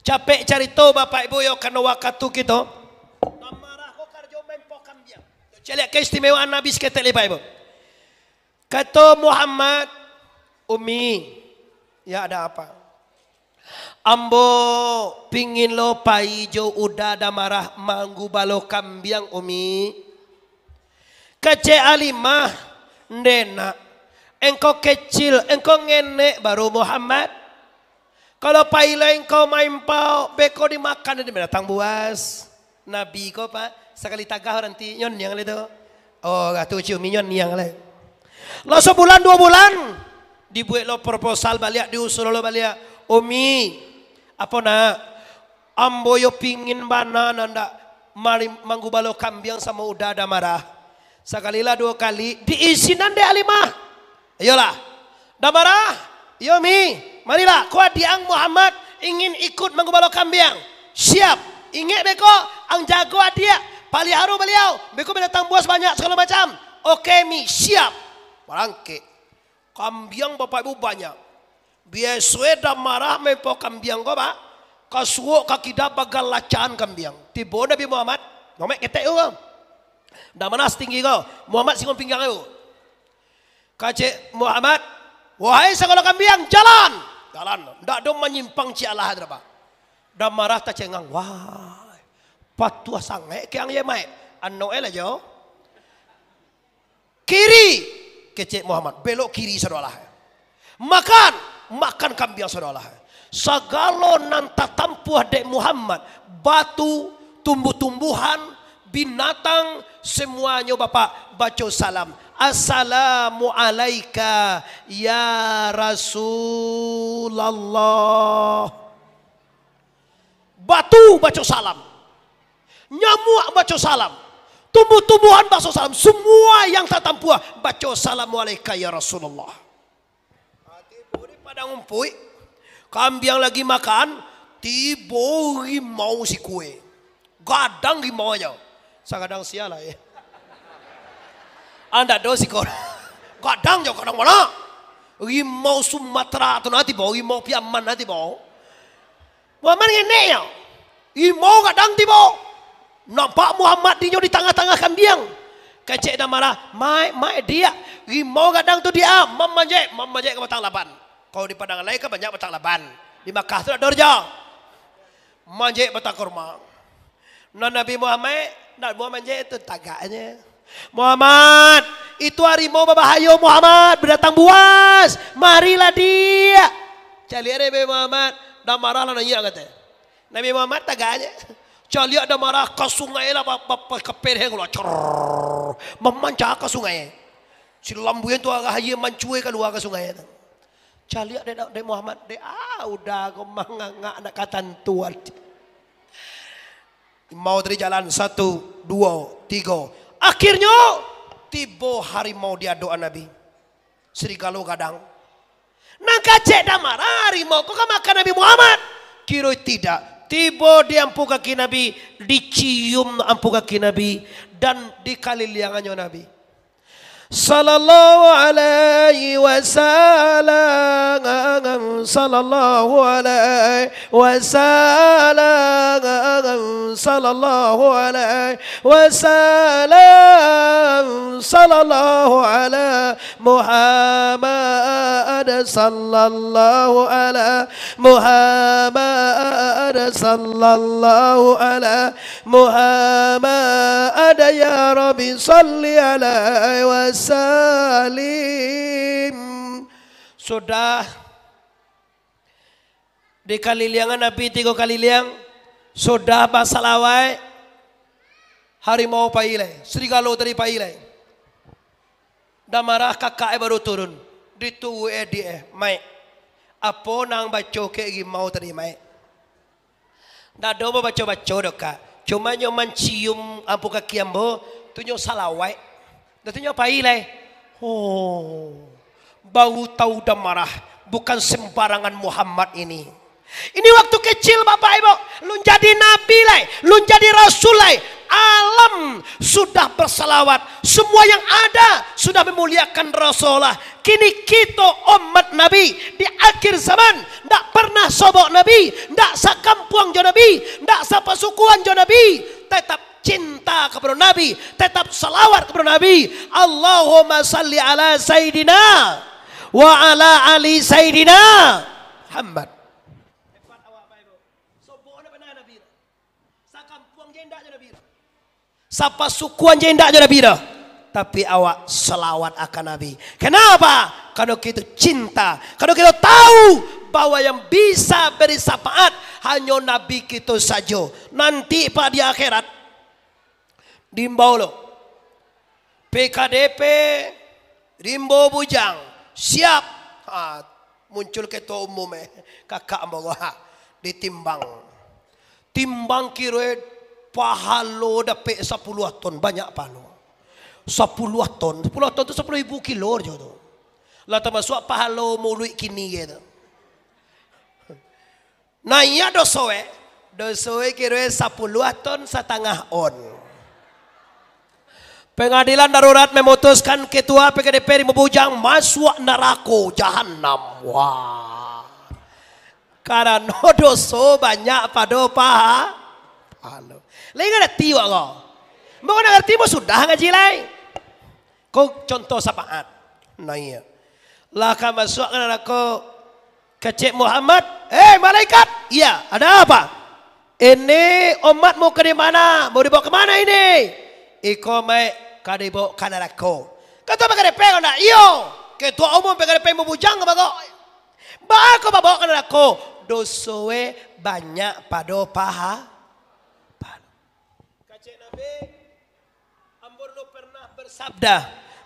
Capek carito, Bapak Ibu, yo, karano wakatu kito. Damrah ko karajo main poh kambiang. Caliak keistimewaan Nabi saketek lai, Bapak Ibu. Kato Muhammad, "Umi, ya ada apa?" "Ambo pingin lo pai jo Uda Damarah manggubalo kambiang, Umi." Kecek Alimah, "Ndak nak. Engkau kecil, engkau ngenek baru, Muhammad. Kalau pai lai engkau maimpau, beko dimakan dek binatang buas." Nabi ko, Pak, sakali tagah urang ti, nyoniang lai tu. Oh, Ratu Ciumi nyoniang lai. Lah sabulan, duo bulan, dibuek lo proposal baliak, diusul lo baliak. "Umi, apo nak? Ambo yo pingin bana nan dak mari manggubalo kambiang samo Uda Damarah." Sakali lah duo kali, diizinan dek Alimah. "Iyolah. Damarah, iyo Mi, marilah, ko adiak ang Muhammad ingin ikut manggubalo kambiang." "Siap. Ingek beko, ang jago adiak, paliharo baliau, beko binatang buas banyak sagalo macam." "Oke, Mi, siap." Barangkek. Kambiang Bapak Ibu banyak. Biaso e Damarah maimpau kambiang ko, Pak, ka suok ka kida bagalacahan kambiang. Tibo Nabi Muhammad, Muhammad ketek tu ko. Damarah satinggi ko, Muhammad singgung pinggang tu. Kecek Muhammad, "Wahai sagalo kambiang, jalan!" Jalan. Ndak ado manyimpang ciek alah tu, Pak. Damarah tacengang, "Wah, patuah sangaik kiang ye, Mak. Anok e lah jo." "Kiri!" kecek Muhammad, "Belok kiri sadolah. Makan, makan kambiang sadolah. Sagalo nan tatampuah dek Muhammad, batu, tumbuh-tumbuhan, binatang, samuanyo Bapak baco salam. Assalamu alaika ya Rasulullah." Batu baco salam. Nyamuak baco salam. Tumbuh-tumbuhan baco salam. Samua yang tatampuah baco, "Assalamu alaika ya Rasulullah." Tibo di padang rumpuik, kambiang lagi makan, tibo rimau sikua. Gadang rimau aja. Sagadang sia lah, eh. Andak do siko. Gadang jo, gadang mano? Rimau Sumatera tu nah tibo, rimau Piaman nah tibo. Muhammad ngenek yo. Rimau gadang tibo. Nampak Muhammad dinyo di tangah-tangah kambiang. Kecek Damarah, "Maik, maik, diak. Rimau gadang tu diak, mamanjek, mamanjek ka batang laban." Kalau di Padang Alai kan banyak batang laban. Di Makkah tu dak ado jo. Manjek batang kurma. Nah, Nabi Muhammad, nak buah manjek tu tagaknyo. "Muhammad, itu harimau babahayo, Muhammad, binatang buas. Marilah diak." Caliak dek Nabi Muhammad, Damarah lah naiak kato. Nabi Muhammad tagaknyo. Caliak Damarah ka sungai lah, ba-, ba-, ba-, ka pereng lah. Cer. Mamanca ka sungai. Si lambuan tu arah aia mancua kalua ka sungai tu. Caliak dek, dek Muhammad, dek, ah, Uda ko mangangak nak katantuan. Rimau tadi jalan, satu, duo, tigo. Akhirnyo, tibo harimau di adokan Nabi. Serigalo gadang. Nan kecek Damarah, harimau ko ka makan Nabi Muhammad. Kiro tidak. Tibo di ampu kaki Nabi, dicium ampu kaki Nabi, dan dikaliliangannyo Nabi. Sallallahu alaihi wasallam, sallallahu alaihi wasallam, sallallahu alaihi wasallam, sallallahu ala Muhammad, sallallahu ala Muhammad, sallallahu ala Muhammad, ya Rabbi, salli alaihi wasallim. Sudah dikaliliangan Nabi tigo kaliliang, sudah basalawaik, harimau pai lai, serigalo tadi pai lai. Damarah kakak e baru turun, dituruik e adiak e, "Maik, apo nan baco kek rimau tadi, Maik?" "Ndak ado babaco-baco doh, Kak. Cuma nyo mancium ampu kaki ambo, tu nyo salawaik. Dah tu nyo pai lai." Oh, baru tahu Damarah, bukan sembarangan Muhammad ini. Ini waktu kecil, Bapak Ibu, lun jadi nabi lai, lun jadi rasul lai. Alam sudah bersalawat, semua yang ada sudah memuliakan Rasulullah. Kini kito umat Nabi di akhir zaman, ndak pernah sobok Nabi, ndak sakampuang jo Nabi, ndak sapasukuan jo Nabi, tetap cinta kepada Nabi, tetap salawat kepada Nabi. Allahumma salli ala Sayyidina wa ala ali Sayyidina Muhammad. Sapasukuan je indak jo Nabi doh. Tapi awak salawat akan Nabi. Kenapa? Karena kita cinta. Karena kita tahu bahwa yang bisa beri syafaat hanya Nabi kita saja. Nanti, Pak, di akhirat, diimbau lo. P K D P, Rimbo Bujang, siap. Ha, muncul ketua umum, eh, kakak ambo, ha, ditimbang. Timbang kiro, eh, pahalo dapek sapuluah ton, banyak pahalo. Sapuluah ton, sapuluah ton tu sapuluah ribu kilo jo tu. Lah tamasuak pahalo muluik kini gitu. Naiak doso, eh. Doso, eh, kiro, eh, sapuluah ton satangah on. Pengadilan darurat memutuskan ketua P K D P Rimbo Bujang masuak narako jahanam. Wah. Karano doso banyak pado paha-, pahalo. Lai ngarati awak ko? Ambo ko ndak ngarati, ambo sudah ngaji lai. Ko contoh syafaat. Nah, iyo. Lah ka masuak ka narako, kecek Muhammad, "Eh, malaikat!" "Iya, ada apa?" "Ini umatmu ka di mana? Mau dibawa ka mana ini?" "Iko, Mak, ka dibawa ka narako." Kato P K D P ko ndak? "Iyo." Ketua umum P K D P Rimbo Bujang ko bago. "Baa ko babawa ka narako?" "Doso, eh, banyak pado paha-, pahalo." Kecek Nabi, Ambo dulu pernah bersabda,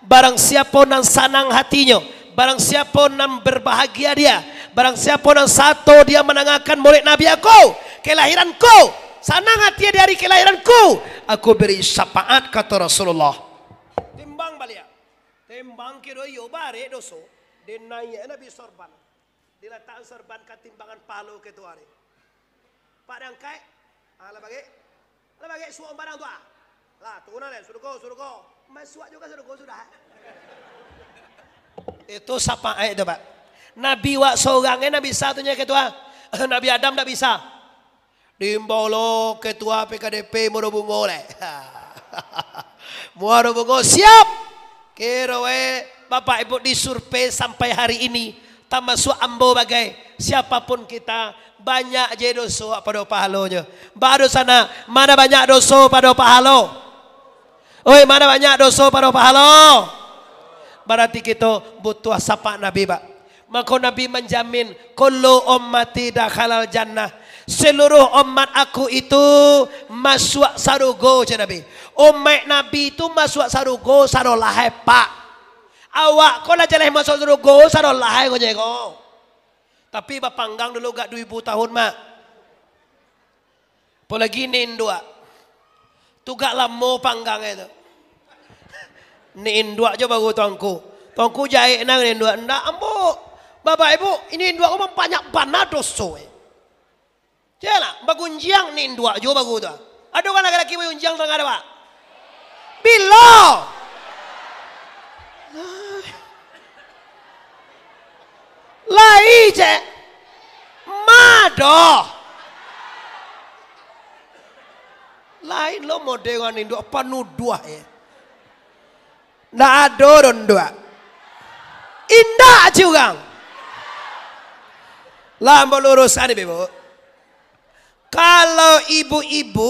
"Barang siapo nan sanang hatinyo, barang siapo nan berbahagia dia, barang siapo nan sato dia mandangakan maulid Nabi aku, kelahiranku, sanang hati di hari kelahiranku, aku beri syafaat," kata Rasulullah. Timbang baliak. Timbang kiro iyo barek doso, dinaiak Nabi sorban. Dilatakan sorban ka timbangan pahalo ketua tadi. Pak diangkaik, ah, lah bagek. Lah bagek suok barang tu, ah. Lah, turun lah, surugo, surugo. Masuak juo surugo sudah. Itu syafaat itu, Pak. Nabi wak sorang nan bisa tu nyo ketua. Nabi Adam ndak bisa. Diimbau lo ketua P K D P Muaro Bungo lai. Muaro Bungo siap. Kiro, eh, Bapak Ibu disurvei sampai hari ini, tamasuak ambo bagai, siapapun kita, banyak je doso pado pahalonyo. Baa doso nak, ma nan banyak doso pado pahalo? Oi, ma nan banyak doso pado pahalo? Bararti kito butuah syafaat Nabi, Pak. Mako Nabi manjamin, "Kullu ummati dakhalal jannah." Seluruh umat aku itu masuak sarugo, cek Nabi. Umaik Nabi tu masuak sarugo sarolah, eh, Pak. Awak ko lah jaleh masuak sarugo sarolah, eh, ko je ko. Tapi bapanggang dulu agak duo ribu tahun, Mak. Apolagi ni induak. Tu gak lamo panggangnyo tu. Ni induak jo baru tuangku. Tuangku jahek nan ni induak. Ndak, ambo. Bapak Ibu, ini induak ko banyak bana doso, eh. Cek lah, bagunjiang ni induak jo baru tu. Ado kan laki-laki bagunjiang tangah tu, Pak? Bilo? Lai, cek. Mado. Lain lo model urang induak panuduah, eh. Ndak ado doh induak. Indak cek urang. Lah, ambo luruskan, Ibu-ibu. Kalau ibu-ibu,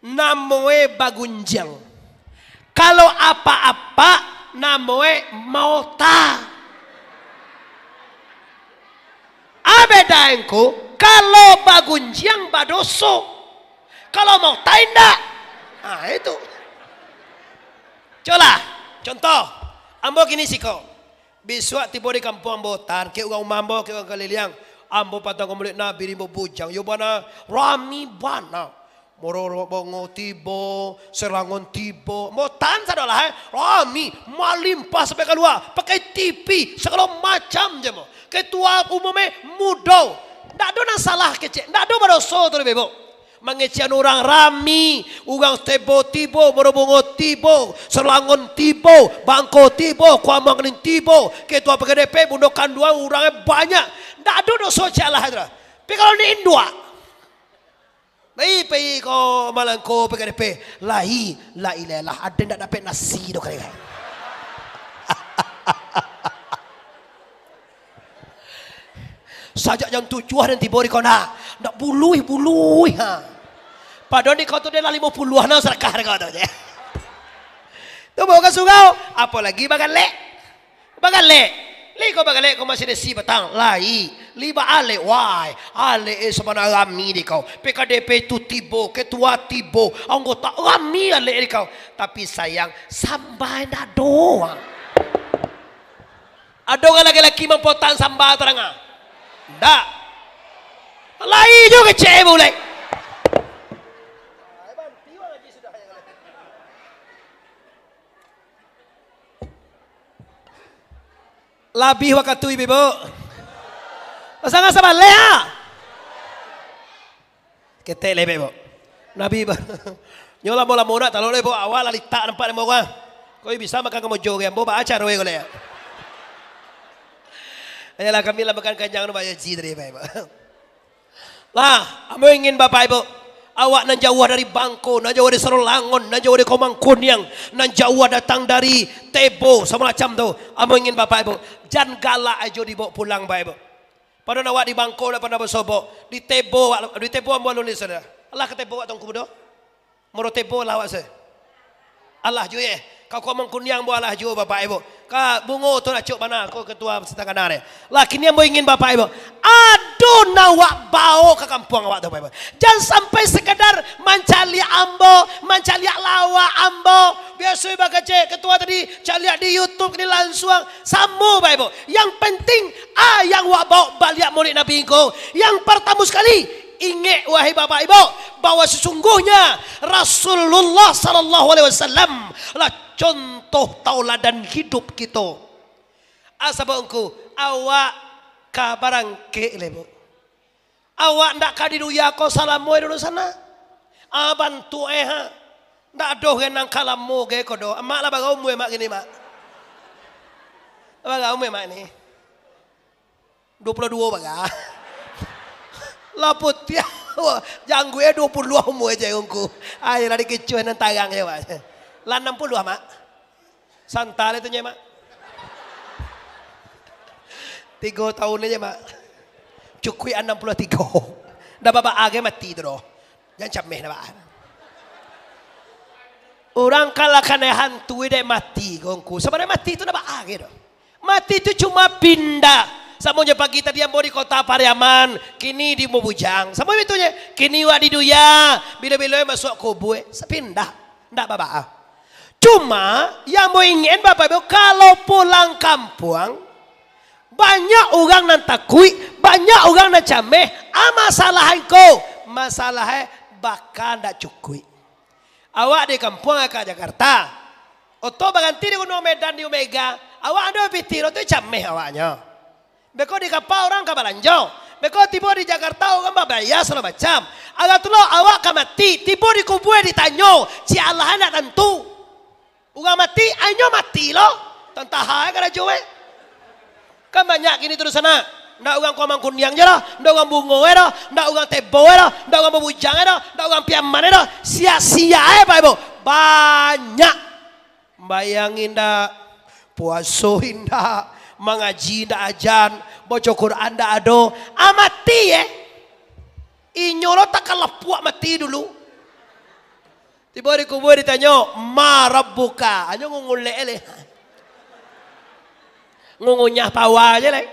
namoe bagunjiang. Kalau apak-apak, namoe maota. Abeda engko, kalau bagunjiang badoso. Kalau maota indak. Ah, itu. Cubolah, contoh. Ambo kini siko. Bisuak tibo di kampuang ambo, tarkek urang rumah ambo, kek urang kaliliang. Ambo patang ka maulid Nabi Rimbo Bujang. Yo bana, rami bana. Muaro Bungo tibo, Serangon tibo. Ambo tan sadolah, eh. Rami, malimpah sampai kalua. Pakai T V, sagalo macam je ambo. Ketua umum, eh, mudo. Ndak ado nan salah kecek. Ndak ado badoso tu, Ibu. Mangecekan urang rami, urang Tebo tibo, Muaro Bungo tibo, Serangon tibo, Bangko tibo, Kuamuang Kening tibo, ketua P K D P, bundo kanduang urang banyak. Ndak ado doso cek alah tu lah. Tapi kalau ni induak, lai pai ko malangko P K D P, lai, la ilaha illallah, ado ndak dapek nasi doh kali. Sajak jam tujuah den tibo di kona. Ndak buluih-buluih, ha. Padahal di kau tu dia lah limo puluah nah sadakah dek kau tu je. Tu bawa ka surau, apolagi bagalek. Bagalek. Lai kau bagalek kau masih desi batang. Lai. Lai baalek, wai. Alek eh sabana rami dek kau. P K D P tu tibo, ketua tibo, anggota rami alek dek kau. Tapi sayang, samba indak ado. Ado urang laki-laki mampotan samba taranga? Ndak. Lai jo kecek eh, bulek. Labiah wakatu, Ibu-ibu. Pasangan sabaleh, ah. Ketek lebek, Bok. Nabi, Bok. Nyo lamo-lamo nak talok, Bok. Awak lah litak nampak limo urang. Kau bisa makan kamojo ge, ambo baa caro e kau liak. Ayolah, kami lah makan kanjang tu, Pak Haji tadi, Bok. Lah, ambo ingin Bapak Ibu, awak nan jauah dari Bangko, nan jauah dari Sarolangun, nan jauah dari Komang Kuniang, nan jauah datang dari Tebo, samacam tu. Ambo ingin Bapak Ibu, jan galak ajo dibawa pulang, Bapak Ibu. Padahal awak di Bangko lah pernah basobok, di Tebo awak, di Tebo ambo alun di sana. Alah ka Tebo awak Tuanku Mudo? Moro Tebo lah awak se. Alah juo ye. Ka Komang Kuniang ambo alah juo Bapak Ibu. Ka Bungo tu acok bana ko ketua Sitangana deh. Lah kini ambo ingin Bapak Ibu, ado nan awak baok ka kampuang awak tu Bapak Ibu. Jan sampai sekadar mancaliak ambo, mancaliak lawak ambo. Biaso bakecek ketua tadi, caliak di YouTube ni lansuang. Samo Bapak Ibu. Yang penting, a yang awak baok baliak Maulid Nabi ko. Yang partamo sakali, ingek wahai Bapak Ibu, bahwa sesungguhnya Rasulullah sallallahu alaihi wasallam lah contoh tauladan hidup kito. Asa Bangko, awak ka barangkek lai, Bu. Awak ndak ka di duya ko salamo e dulu sana. Ah, bantuak e ha. Ndak doh ge nan ka lamo ge ko doh. Mak lah bara umua mak kini, Mak? Bara umua mak ni? Duo puluah duo bara. Lah putiah. Jangguik e duo puluah umua je ungku. Ai lah dikicua nan tarang je, Mak. Lah anam puluah, Mak. Santa lai tu nyo, Mak. Tigo taun aja, Mak. Cukuik anam puluah tigo. Ndak baa-baa ge mati tu doh. Jan cameh ndak baa. Urang kalau kanai hantu dek mati, kongku. Sabananyo mati tu ndak baa ge doh. Mati tu cuma pindah. Samo jo pagi tadi ambo di Kota Pariaman, kini di Lumbuah Bujang. Samo itu je. Kini wak di duya, bilo-bilo masuak kubua, sapindah. Ndak baa-baa. Cuma, yang ambo ingin, Bapak Ibu, kalau pulang kampuang, banyak urang nan takuik, banyak urang nan cameh, ah, masalah angko, masalah e baka ndak cukuik. Awak di kampuang ka Jakarta, oto baranti di Gunuang Medan di Omega, awak ado pitih lo tu cameh awaknyo. Beko di kapa urang ka balanjo. Beko tibo di Jakarta urang babaya sagalo macam. Alah tu lo awak ka mati, tibo di kubua ditanyo, cik alah ndak tantu. Urang mati, ainyo mati lo. Tantaha e karajo e. Kan banyak kini tu di sana. Ndak urang Komang Kuniang je lah, ndak urang Bungo e doh, ndak urang Tebo e doh, ndak urang Lumbuah Bujang e doh, ndak urang Piaman e doh. Sia-sia e, Pak Ibu. Banyak. Sumbayang indak, puaso indak, mangaji indak ajan, baco Quran indak ado, ah, mati, eh. Inyo lo takalapuak mati dulu. Tibo di kubua ditanyo, "Ma rabbuka?" Anyo ngungulek leh. Ngungunyah pawa je lai.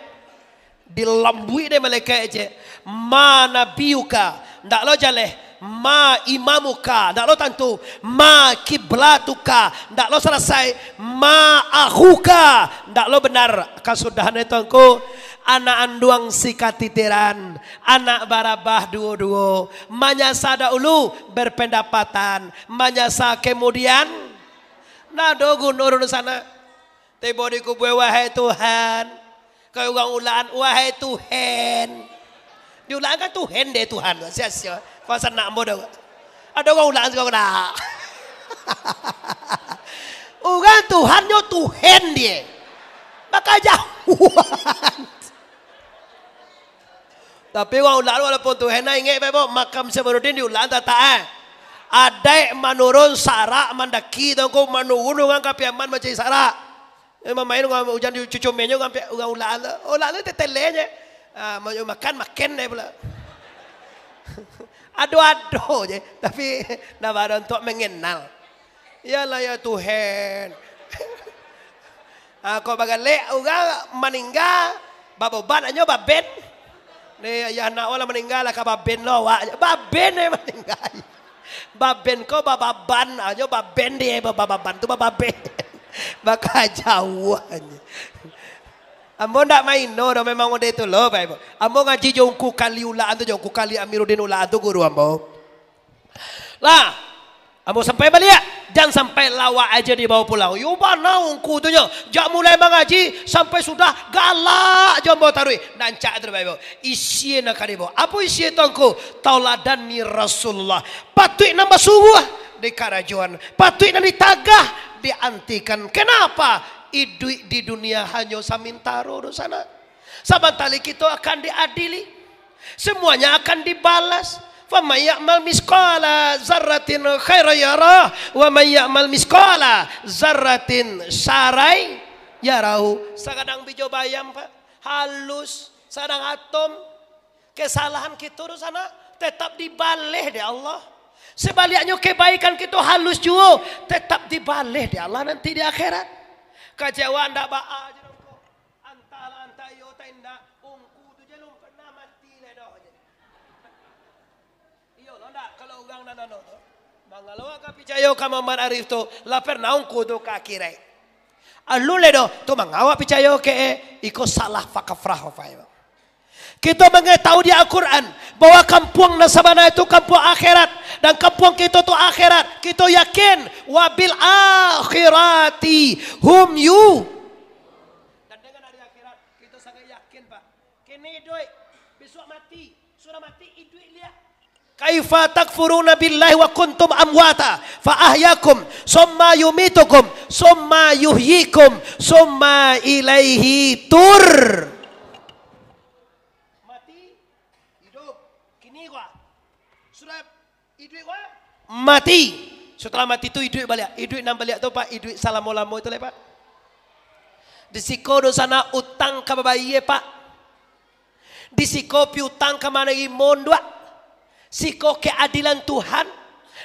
Dilambuik dek malaikat je. "Ma nabiyuka?" Ndak lo jaleh. "Ma imamuka?" Ndak lo tantu. "Ma kiblatuka?" Ndak lo salasai. "Ma akhuka?" Ndak lo benar. Kasudahan itu angku, anak anduang sikatitiran, anak barabah duo-duo, manyasa dahulu berpendapatan, manyasa kemudian, ndak ado guno dulu sana. Tibo di kubua, "Wahai Tuhan." Kalau urang Ulakan, "Wahai Tuhan." Di Ulakan kan Tuhan deh, Tuhan. Sia-sia. Kau sanak ambo dah. Ado urang Ulakan siko nak. Urang Tuhan nyo Tuhan die. Maka jauhan. Tapi urang Ulakan walaupun Tuhan, nah, ingek bae, Bok, makam Syekh Burhanuddin di Ulakan tatak, eh. Adaik manurun sarak mandaki, tongko manurun urang ka Piaman mancari sarak. Eh, mamain urang ujan di cucumennyo urang Pia-, urang Ulakan tu. Ulakan tu teteleh je. Ah, ma-, makan, makan deh pula. Ado-ado je, tapi ndak baa untuak manganal. Iyolah yo Tuhan. Ah, kok bagalek urang maningga, baboban anyo baben. Ni ayah anak awak lah maningga lah ka baben lo awak. Baben eh maningga. Baben ko bababan, anyo baben di bababan tu bababen. Baka jauah anyo. Ambo ndak maino doh, memang model tu lo, Bapak Ibu. Ambo ngaji jo Ungku Kali Ulaan tu, jo Ungku Kali Amiruddin Ulaan tu guru ambo. Lah, ambo sampai baliak, jan sampai lawak aja dibawa pulang. Yo bana ungku tu nyo, jak mulai mangaji sampai sudah galak jo ambo taruih. Rancak tu, Bapak Ibu. Isin nan ka dibawa. Apo isin tu, Ungku? Tauladani Rasulullah. Patuik nan basuruah di karajoan, patuik nan ditagah diantikan. Kenapa? Iduik di dunia hanyo samintaro, doh sanak. Sabanta lai kito akan diadili. Semuanya akan dibalas. Faman ya'mal misqala zarratin khairan yarah, wa man ya'mal misqala zarratin syarran yarahu. Sakadang bijo bayam, Pak, halus, sakadang atom. Kesalahan kito tu sanak, tetap dibaleh dek Allah. Sebaliaknyo, kebaikan kito halus juo, tetap dibaleh dek Allah nanti di akhirat. Kacewaan ndak baa je doh ko. Antahlah antah iyo atau indak, ungku tu je lun pernah mati lai doh je. Iyo lo ndak, kalau urang nan anu tu, mangalo awak ka picayo ka Muhammad Arif tu, lah pernah ungku tu ka akhirat. Alun lai doh, tu mangawak picayo ke, eh, iko salah fakafrah, Bapak Ibu. Kito mangetahui di Al-Quran bahwa kampuang nan sabana itu kampuang akhirat, dan kampuang kito tu akhirat. Kito yakin, wabil akhirati hum yu. Dan dengan hari akhirat, kito sangat yakin, Pak. Kini iduik, bisuak mati, sudah mati, iduik liak. Kaifa takfuruna billahi wa kuntum amwata fa ahyakum, summa yumitukum, summa yuhyikum, summa ilaihi tur. Mati, iduik, kini ko. Sudah iduik ko, mati. Setelah mati tu iduik baliak. Iduik nan baliak tu, Pak, iduik salamo-lamo itu lai, Pak. Di siko doh sanak utang ka babayia, Pak. Di siko piutang ka manarimo ndak. Siko keadilan Tuhan.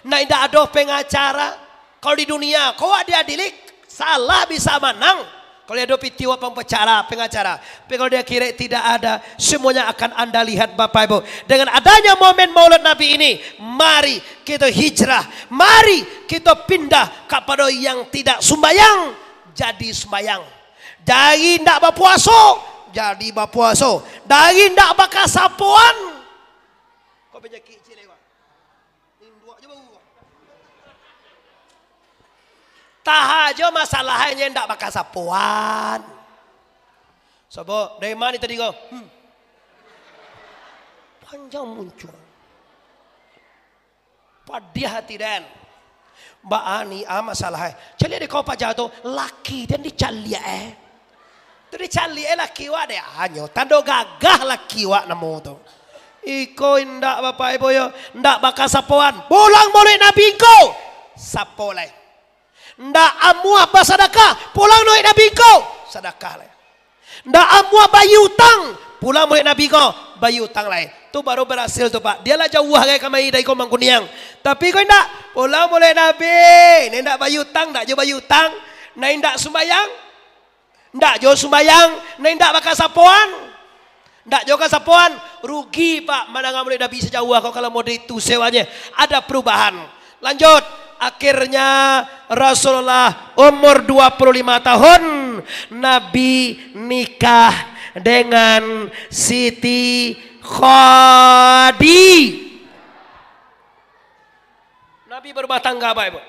Nan indak ado pengacara. Kalau di dunia, kok awak diadili, salah bisa manang. Kalau ado pitih awak pambacara, pengacara. Tapi kalau di akhirat tidak ada, semuanya akan Anda lihat, Bapak Ibu. Dengan adanya momen Maulid Nabi ini, mari kita hijrah. Mari kita pindah kepada yang tidak sumbayang, jadi sumbayang. Dari ndak bapuaso, jadi bapuaso. Dari ndak bakasapoan. Kok panyakik ciek lai, Pak? Induak jo baru. Taha jo masalahnyo ndak bakasapoan. Sobo, dari ma tadi ko? Hmm. Panjang muncuang. Padiah ati den. Baa ni ah masalah eh. Caliak dek kau paja tu, laki den dicaliak eh. Tu dicaliak eh laki wak dek anyo. Tando gagah laki wak namo tu. Iko indak Bapak Ibu yo, indak bakasapoan. Pulang molek Nabi ko, sapo lai. Ndak amuah basadakah, pulang molek Nabi ko, sadakah lai. Ndak amuah bayia utang, pulang molek Nabi ko, bayia utang lai. Tu baru barasil tu, Pak. Dia lah jauah gai kamari dari ko Mangkuniang. Tapi ko indak, pulang molek Nabi. Ni ndak bayia utang, ndak jo bayia utang. Nah, indak sumbayang, ndak jo sumbayang. Nah, indak bakasapoan, ndak jo kasapoan. Rugi, Pak, mandanga molek Nabi sajauah ko kalau model itu sewanya. Ada perubahan. Lanjut, akhirnya Rasulullah umur dua puluh lima tahun, Nabi nikah dengan Siti Khadi. Nabi berumah tangga, Bapak Ibu.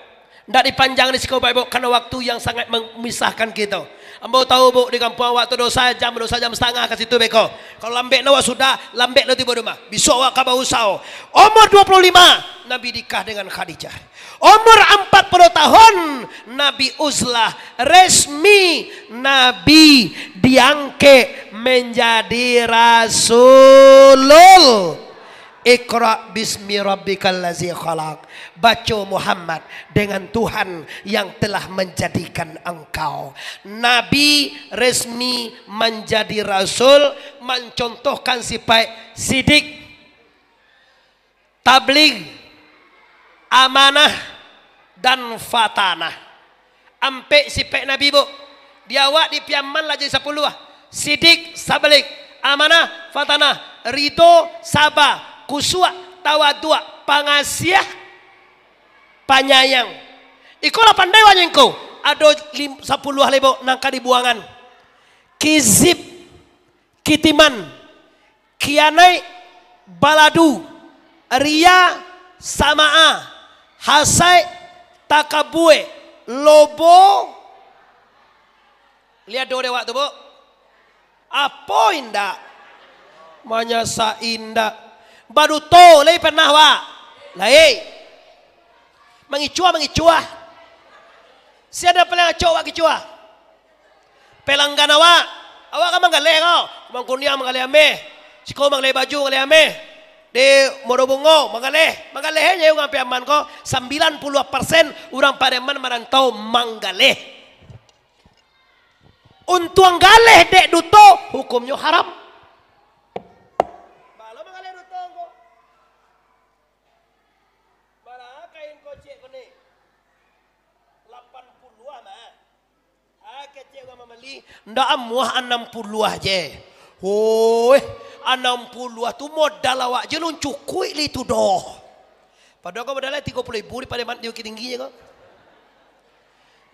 Ndak dipanjang di siko, Bapak Ibu, karena waktu yang sangat memisahkan kita. Ambo tahu, Bu, di kampuang awak tu dua sajam, dua sajam satangah ka situ beko. Kalau lambek no awak sudah, lambek no tibo di rumah. Bisuak awak ka bausao. Umur dua puluh lima, Nabi nikah dengan Khadijah. Umur empat puluh tahun, Nabi uzlah, resmi Nabi diangkek menjadi Rasulul. Iqra bismi rabbikal ladzi khalaq. Baco Muhammad dengan Tuhan yang telah menjadikan engkau. Nabi resmi menjadi rasul, mencontohkan sifat sidik. Tabligh, amanah, dan fatanah. Ampek sipek Nabi, Bu. Di awak, di Piaman lah jadi sapuluah. Sidik, tabligh, amanah, fatanah, ridho, saba, khusyuk, tawaduak, pangasiah, panyayang. Iko lah pandai wak nyo ko. Ado lim-, sapuluah lai, Bu, nan ka dibuangan. Kizib, kitiman, kianaik, baladu, riya, samaah, hasaik, takabua, lobo. Liek do dek awak tu, Bu. Apo indak? Manyasak indak. Baduto lai pernah, wak? Lai. Mangicuah, mangicuah. Sia nan paliang acok wak kicuah? Pelanggan awak, awak kan manggaleh ko. Mangkuniang manggaleh ameh. Siko manggaleh baju, manggaleh ameh. Di Muaro Bungo, manggaleh. Manggaleh aja urang Piaman ko, sambilan puluah persen urang Pariaman marantau manggaleh. Untuang galeh dek duto, hukumnyo haram. Balo manggaleh duto ko. Bara kain kocek ko ni? Lapan puluah mah. Ah, kecek urang mambali, ndak amuah anam puluah je. Woi, anam puluah tu modal awak je lun cukuik li tu doh. Padahal ko modalnyo tigo puluah ribu di Pariaman di Bukittinggi je ko.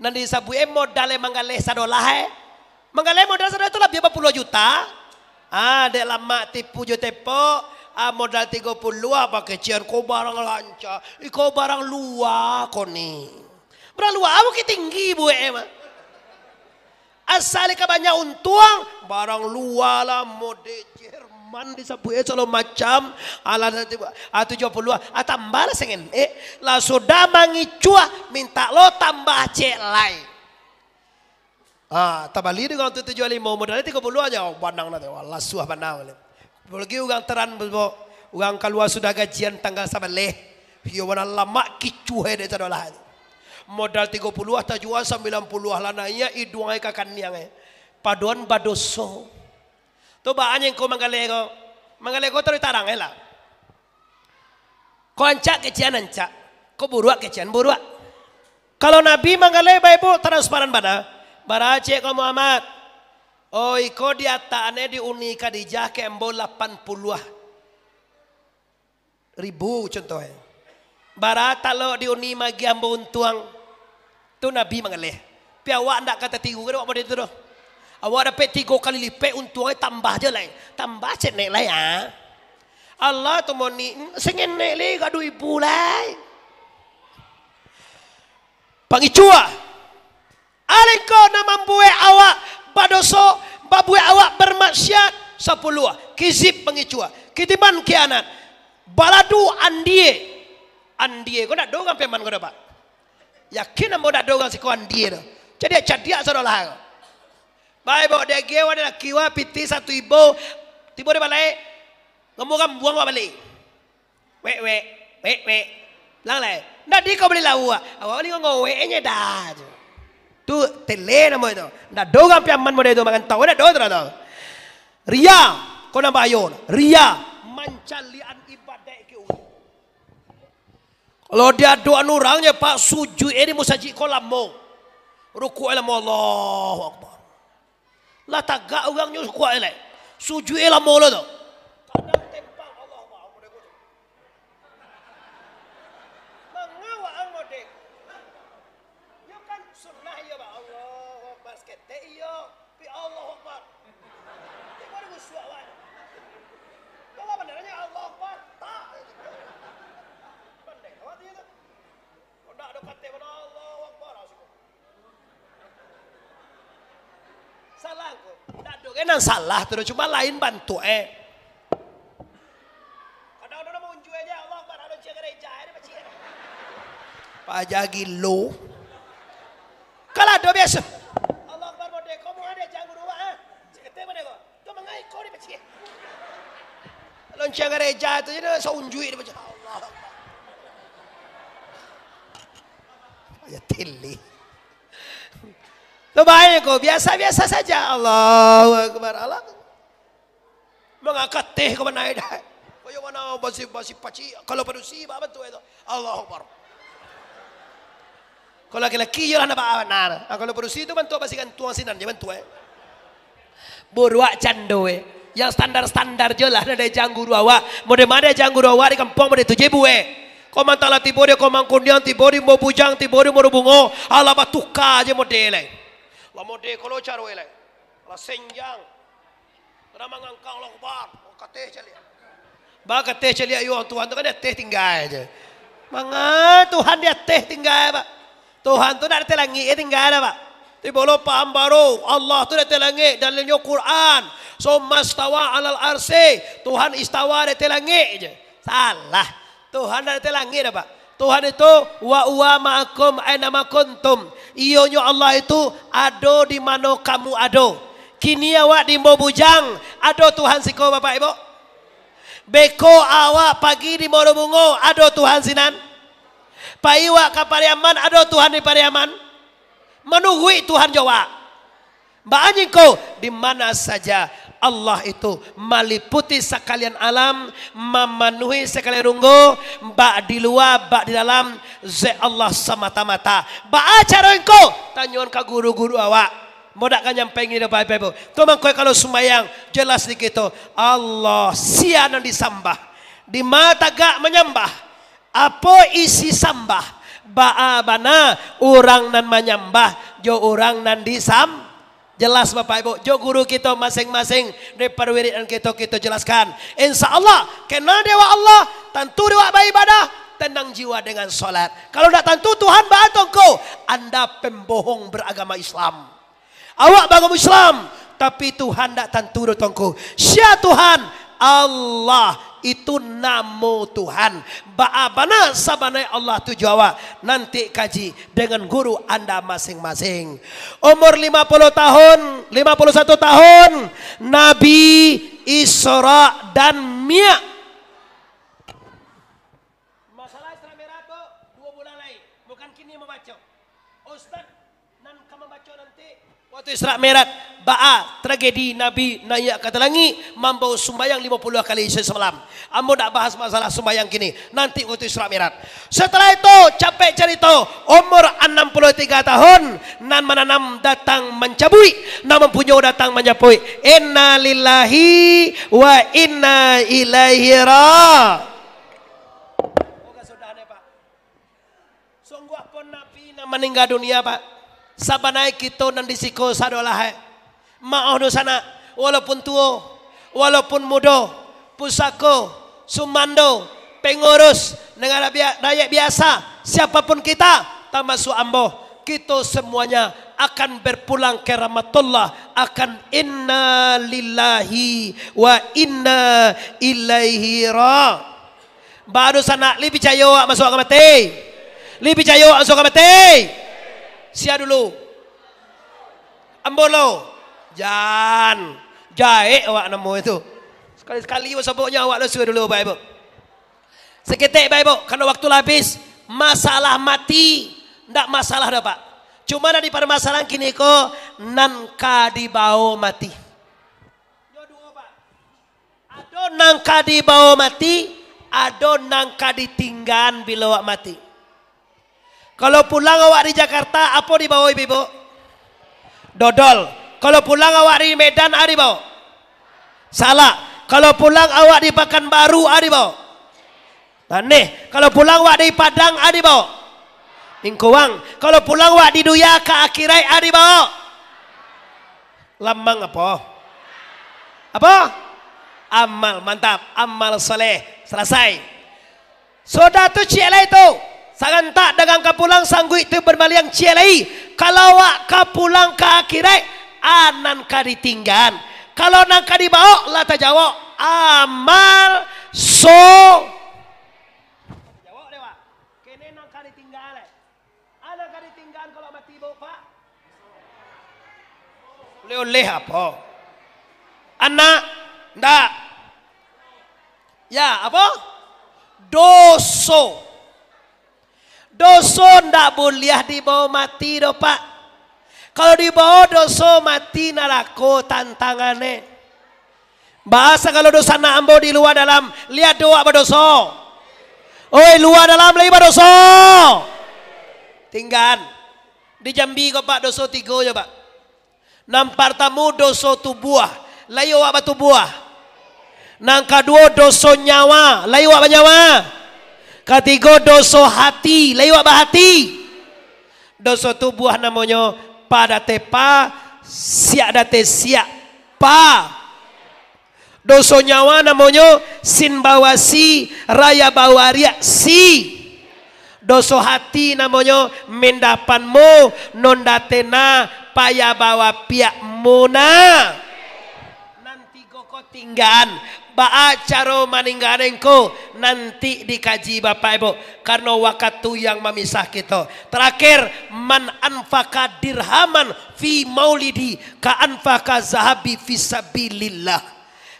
Nan disabuik e modal e manggaleh sadolah e. Manggaleh modal sadolah tu labiah bapuluah juta. Ah, dek lamak tipu jo tepok, ah, modal tigo puluah, bakecian ko barang lanca. Iko barang lua ko ni. Barang lua Bukittinggi buek e mah. Asal ka banyak untuang, barang lua lah, mode Jerman disabuik e, sagalo macam, alah, ah, tujuah puluah, ah, tambah lah sangenek, lah sudah mangicuah, mintak lo tambah cek lai. Ah, tabali dek urang tu tujuah limo, modalnyo tigo puluah aja, oh, banang lah tu, alah, suah banang. Apolai urang teran, urang kalua sudah gajian tanggal sabaleh, iyo, bana lamak kicuah e dek sadolah tu. Modal tigo puluah tajua sambilan puluah lah naiak iduang e ka kaniang e. Padoan badoso. Tu baa nyo ko manggaleh ko. Manggaleh ko taruih tarang e lah. Ko rancak kecek an rancak. Ko buruak kecek an buruak. Kalau Nabi manggaleh bae, Bu, transparan bana. Bara cek ko Muhammad. Oh, iko diatak an e diuni Khadijah ka ambo lapan puluah ribu contoh e. Bara talok diuni magiah ambo untuang. Tu Nabi manggaleh. Tapi awak ndak ka tatiru ka awak model tu doh. Awak dapek tigo kali lipek untuang e, tambah je lai. Tambah cek nek lai, ah. Allah tu moni, sangenek lai, gaduah ibu lai. Pangicuah. Alengkau nan mambuek awak badoso, mambuek awak bermaksiat, sapuluah, kizib, pangicuah, kitiman, kianat, baladu, andie. Andie ko ndak do urang Piaman ko doh, Pak. Yakin ambo ndak do urang siko andie tu. Cadiak-cadiak sadolah ko. Bae, baok dek agie, wak dek laki, wak pitih satu ibo, tibo di balai, ngomong kambuang wak bali. Wek, wek, wek, wek. Lang lai. Ndak di kau bali lauak. Awak bali ngowek e nyo dah tu. Tu tele namo itu. Ndak do urang Piaman model tu, mangantau ndak do tu, dah tu. Riya, ko nan bahayo. Riya, mancaliak-an ibadah ke urang. Kalau di adok-an urang nyo, Pak, sujuik e di musajik ko lamo. Rukuk e lamo, Allahu Akbar. Lah tagak urang nyo kuaik lai. Sujuik e lamo lo tu. Kadang tempang, Allah, Allah, model ko tu. Manga waang model ko? Nyo kan sunnah iyo, Pak. Allahu Akbar saketek iyo, pi Allahu Akbar. Tibo di musuah awak. Bawa bandarnyo Allahu Akbar. Tak. Pandai awak tu, ya tu. Kok ndak ado katek bana Allahu Akbar, asik. Salah ko. Ndak ado ge nan salah tu doh, cuma lain bantuak e. Kadang-kadang mau unjuak aja, Allah Akbar, ado cia gereja e, pacik. Paja gilo. Kalau ado biaso. Allah Akbar, mode ko, mau ado cia guru, ah. Cek kete mode ko. Tu mangai ko di pacik. Lonceng gereja tu je, dia saunjuik di pacik. Allah Akbar. Ya, tili. Lo bae ko, biasa-biasa saja. Allahu Akbar. Allah. Mangakateh ko manai dah. Koyo mano basi, basi pacik, kalau padusi, baa bantuak itu? Allahu Akbar. Kalau laki-laki, iyolah, ndak baa bana. Ah, kalau padusi tu bantuak basi gantuang sinan, jan bantuak, eh. Buruak cando, eh. Yang standar-standar jo lah, nan diaja guru awak. Model ma diaja guru awak di kampuang, model tu je buek. Kok mantang lah tibo di Komang Kundiang, tibo di Rimbo Bujang, tibo di Muaro Bungo, alah batuka je model, eh. Lah model ko lo caro, eh, lah. Lah senjang. Kada mangangkang, Allahu Akbar. Oh, kateh caliak. Ba kateh caliak yo, Tuhan tu kan di ateh tingga je. Manga Tuhan di ateh tingga, Pak? Tuhan tu ndak di ateh langik je tingga dah, Pak. Tibo lo paham baru, Allah tu di ateh langik, dalilnyo Quran. Tsummastawa alal arsy, Tuhan istawa di ateh langik je. Salah. Tuhan ndak di ateh langik dah, Pak. Tuhan itu, "Wa huwa ma'akum aina ma kuntum." Iyonyo Allah itu ado di mano kamu ado. Kini awak di Rimbo Bujang, ado Tuhan siko, Bapak Ibu? Beko awak pagi di Muaro Bungo, ado Tuhan sinan? Pai awak ka Pariaman, ado Tuhan di Pariaman? Manuruik Tuhan jo awak. Baa nyo ko, di mana saja Allah itu maliputi sakalian alam, mamanuhi sakalian runggo, bak di lua, bak di dalam, zat Allah samata-mata. Baa caro nyo ko? Tanyoan ka guru-guru awak. Ambo dak ka nyampai ngini doh, Bapak Ibu. Tu mangko kalau sumbayang, jelas di kito, Allah sia nan disambah. Di ma tagak manyambah? Apo isi sambah? Baa bana urang nan manyambah jo urang nan disam-, jelas, Bapak Ibu, jo guru kito masing-masing, di parwiridan kito, kito jelaskan. Insya Allah, kenal dek awak Allah, tantu dek awak baibadah, tenang jiwa dengan salat. Kalau ndak tantu Tuhan, baa tu ngko? Anda pembohong beragama Islam. Awak baagamo Islam, tapi Tuhan ndak tantu doh tu ngko. Sia Tuhan? Allah, itu namo Tuhan. Baa bana sabananyo Allah tu jo awak? Nanti kaji dengan guru anda masing-masing. Umur lima puluh tahun, lima puluh satu tahun, Nabi Isra dan Mi'raj. Masalah Isra Mi'raj tu, duo bulan lai. Bukan kini mambaco. Ustaz nan ka mambaco nanti, waktu Isra Mi'raj, baa tragedi Nabi naiak ka ateh langik, mambao sumbayang limo puluah kali sahari samalam. Ambo ndak bahas masalah sumbayang kini, nanti waktu Isra Mi'raj. Setelah itu, capek carito, umur anam puluah tiga tahun, nan mananam datang mancabuik, nan mampunyo datang manjapuik. Innalillahi wa inna ilaihi ra-, Sungguahpun Nabi nan maningga dunia, Pak. Sabananyo kito nan di siko sadolah, eh. Maoh dunsanak, walaupun tuo, walaupun mudo, pusako, sumando, pengurus, dengan rakyat, rakyat biasa, siapapun kita, tamasuak ambo, kito semuanya akan berpulang ke rahmatullah, akan inna lillahi wa inna ilaihi ra-, Baru sanak, lai picayo awak masuak ka mati? Lai picayo awak masuak ka mati? Sia dulu? Ambo lo? Jan. Jahek awak namo itu. Sakali-sakali awak sabuknyo awak lo suruah dulu, Bapak Ibu. Saketek, Bapak Ibu, karano waktu lah habis. Masalah mati, ndak masalah doh, Pak. Cuma nan diparmasalahan kini ko, nan ka dibao mati. Nyo duo, Pak. Ado nan ka dibao mati, ado nan ka ditinggaan bilo awak mati. Kalau pulang awak di Jakarta, apo dibao, Ibu-ibu? Dodol. Kalau pulang awak di Medan, a dibao? Salak. Kalau pulang awak di Pakanbaru, a dibao? Taneh. Kalau pulang awak di Padang, a dibao? Lingkuang. Kalau pulang awak di dunia ka akhirat, a dibao? Lamang apo? Apo? Amal, mantap. Amal saleh. Salasai. Sudah tu ciek lai tu. Sarantak dagang ka pulang, sangguik tu bamaliang ciek lai. Kalau awak ka pulang ka akhirat, a nan ka ditinggaan. Kalau nan ka dibao, lah tajawab. Amal so-, jawab dek awak. Kene nan ka ditinggaan lai. A nan ka ditinggaan kalau mati, Bu, Pak? Oleh-oleh apo? Anak? Ndak. Ya, apo? Doso. Doso ndak buliah dibao mati doh, Pak. Kalau dibao doso mati, narako tantangannyo. Baa sagalo doso anak ambo di lua dalam, liek doh awak badoso. Oi, lua dalam lai badoso. Tinggaan. Di Jambi ko, Pak, doso tigo jo, Pak. Nan partamo doso tubuah, lai awak batubuah. Nan kaduo doso nyawa, lai awak banyawa. Katigo doso hati, lai awak bahati. Doso tubuah namonyo pa date pa, siak date siak pa. Doso nyawa namonyo sin bawasi, raya bawariak si. Doso hati namonyo mindapanmu, non datena paya bawapiak muna. Nan tigo ko tinggaan, baa caro maninggaan ko nanti dikaji Bapak Ibu, karena wakatu yang memisah kita. Terakhir, man anfaqa dirhaman fi maulidi ka anfaqa zahabi fi sabilillah.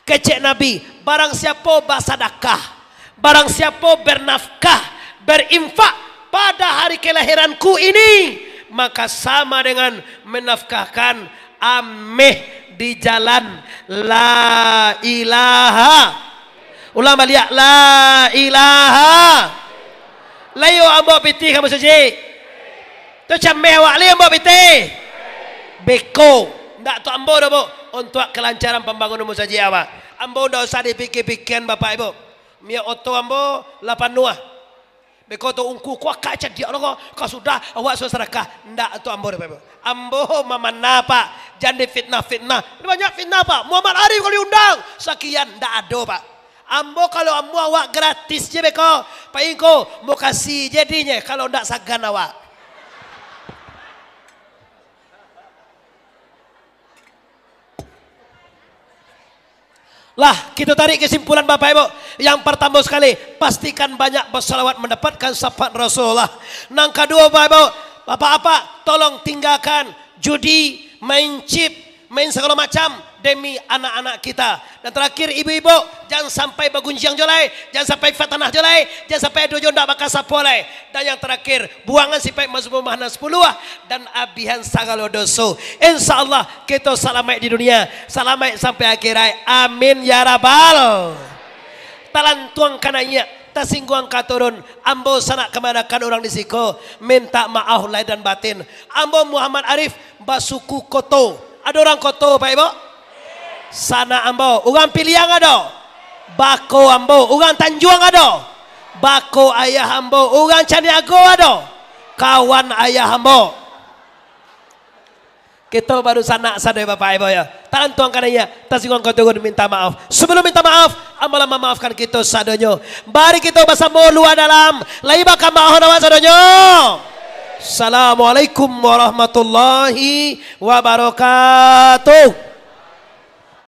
Kecek Nabi, barang siapo basadakah, barang siapo bernafkah, berinfak pada hari kelahiranku ini, maka sama dengan menafkahkan ameh di jalan la ilaha. Ulang baliak, la ilaha. Lai awak ambo pitih ka musajik? Tu cameh awak lai ambo pitih? Beko. Ndak tu ambo doh, Bu. Untuak kelancaran pambangunan musajik awak. Ambo ndak usah dipikia-pikian, Bapak Ibu. Minyak oto ambo lah panuah. Beko tu ungku, ko akak cadiak lo ko. Ka sudah, awak sudah sadakah. Ndak tu ambo doh, Bapak Ibu. Ambo mamanah, Pak. Jan difitnah-fitnah. Ini banyak fitnah, Pak. Muhammad Arif kalau diundang, sakian, ndak ado, Pak. Ambo kalau amuah awak gratis je beko. Pak Ingko, mukasih je dinye kalau ndak sagan awak. Lah, kita tarik kesimpulan, Bapak Ibu. Yang pertama sekali, pastikan banyak bersalawat mendapatkan syafaat Rasulullah. Nang kedua, Bapak Ibu, Bapak-bapak, tolong tinggalkan judi, main chip, main segala macam demi anak-anak kita. Dan terakhir, ibu-ibu, jangan sampai bagunjiang jo lai, jangan sampai fitnah jo lai, jangan sampai ado jo ndak bakasapo lai. Dan yang terakhir, buangan sifat mazmumah nan sepuluh ah, dan abihan sagalo doso. Insya Allah, kita salamaik di dunia, salamaik sampai akhirat. Amin ya rabbal. Talantuang ka naiak, tasingguang ka turun. Ambo sanak kamanakan urang di siko, minta maaf lahir dan batin. Ambo Muhammad Arif, basuku Koto. Ado urang Koto, Pak Ibu? Sanak ambo, urang Piliang ado? Bako ambo, urang Tanjuang ado? Bako ayah ambo, urang Caniago ado? Kawan ayah ambo. Kito baru sanak sadonyo, Bapak Ibu, yo. Talantuang ka naiak, tasingguang ka turun, minta maaf. Sebelum minta maaf, ambo lah mamaafkan kito sadonyo. Mari kito basamo lua dalam, lai bakamaafan awak sadonyo. Assalamualaikum warahmatullahi wabarakatuh.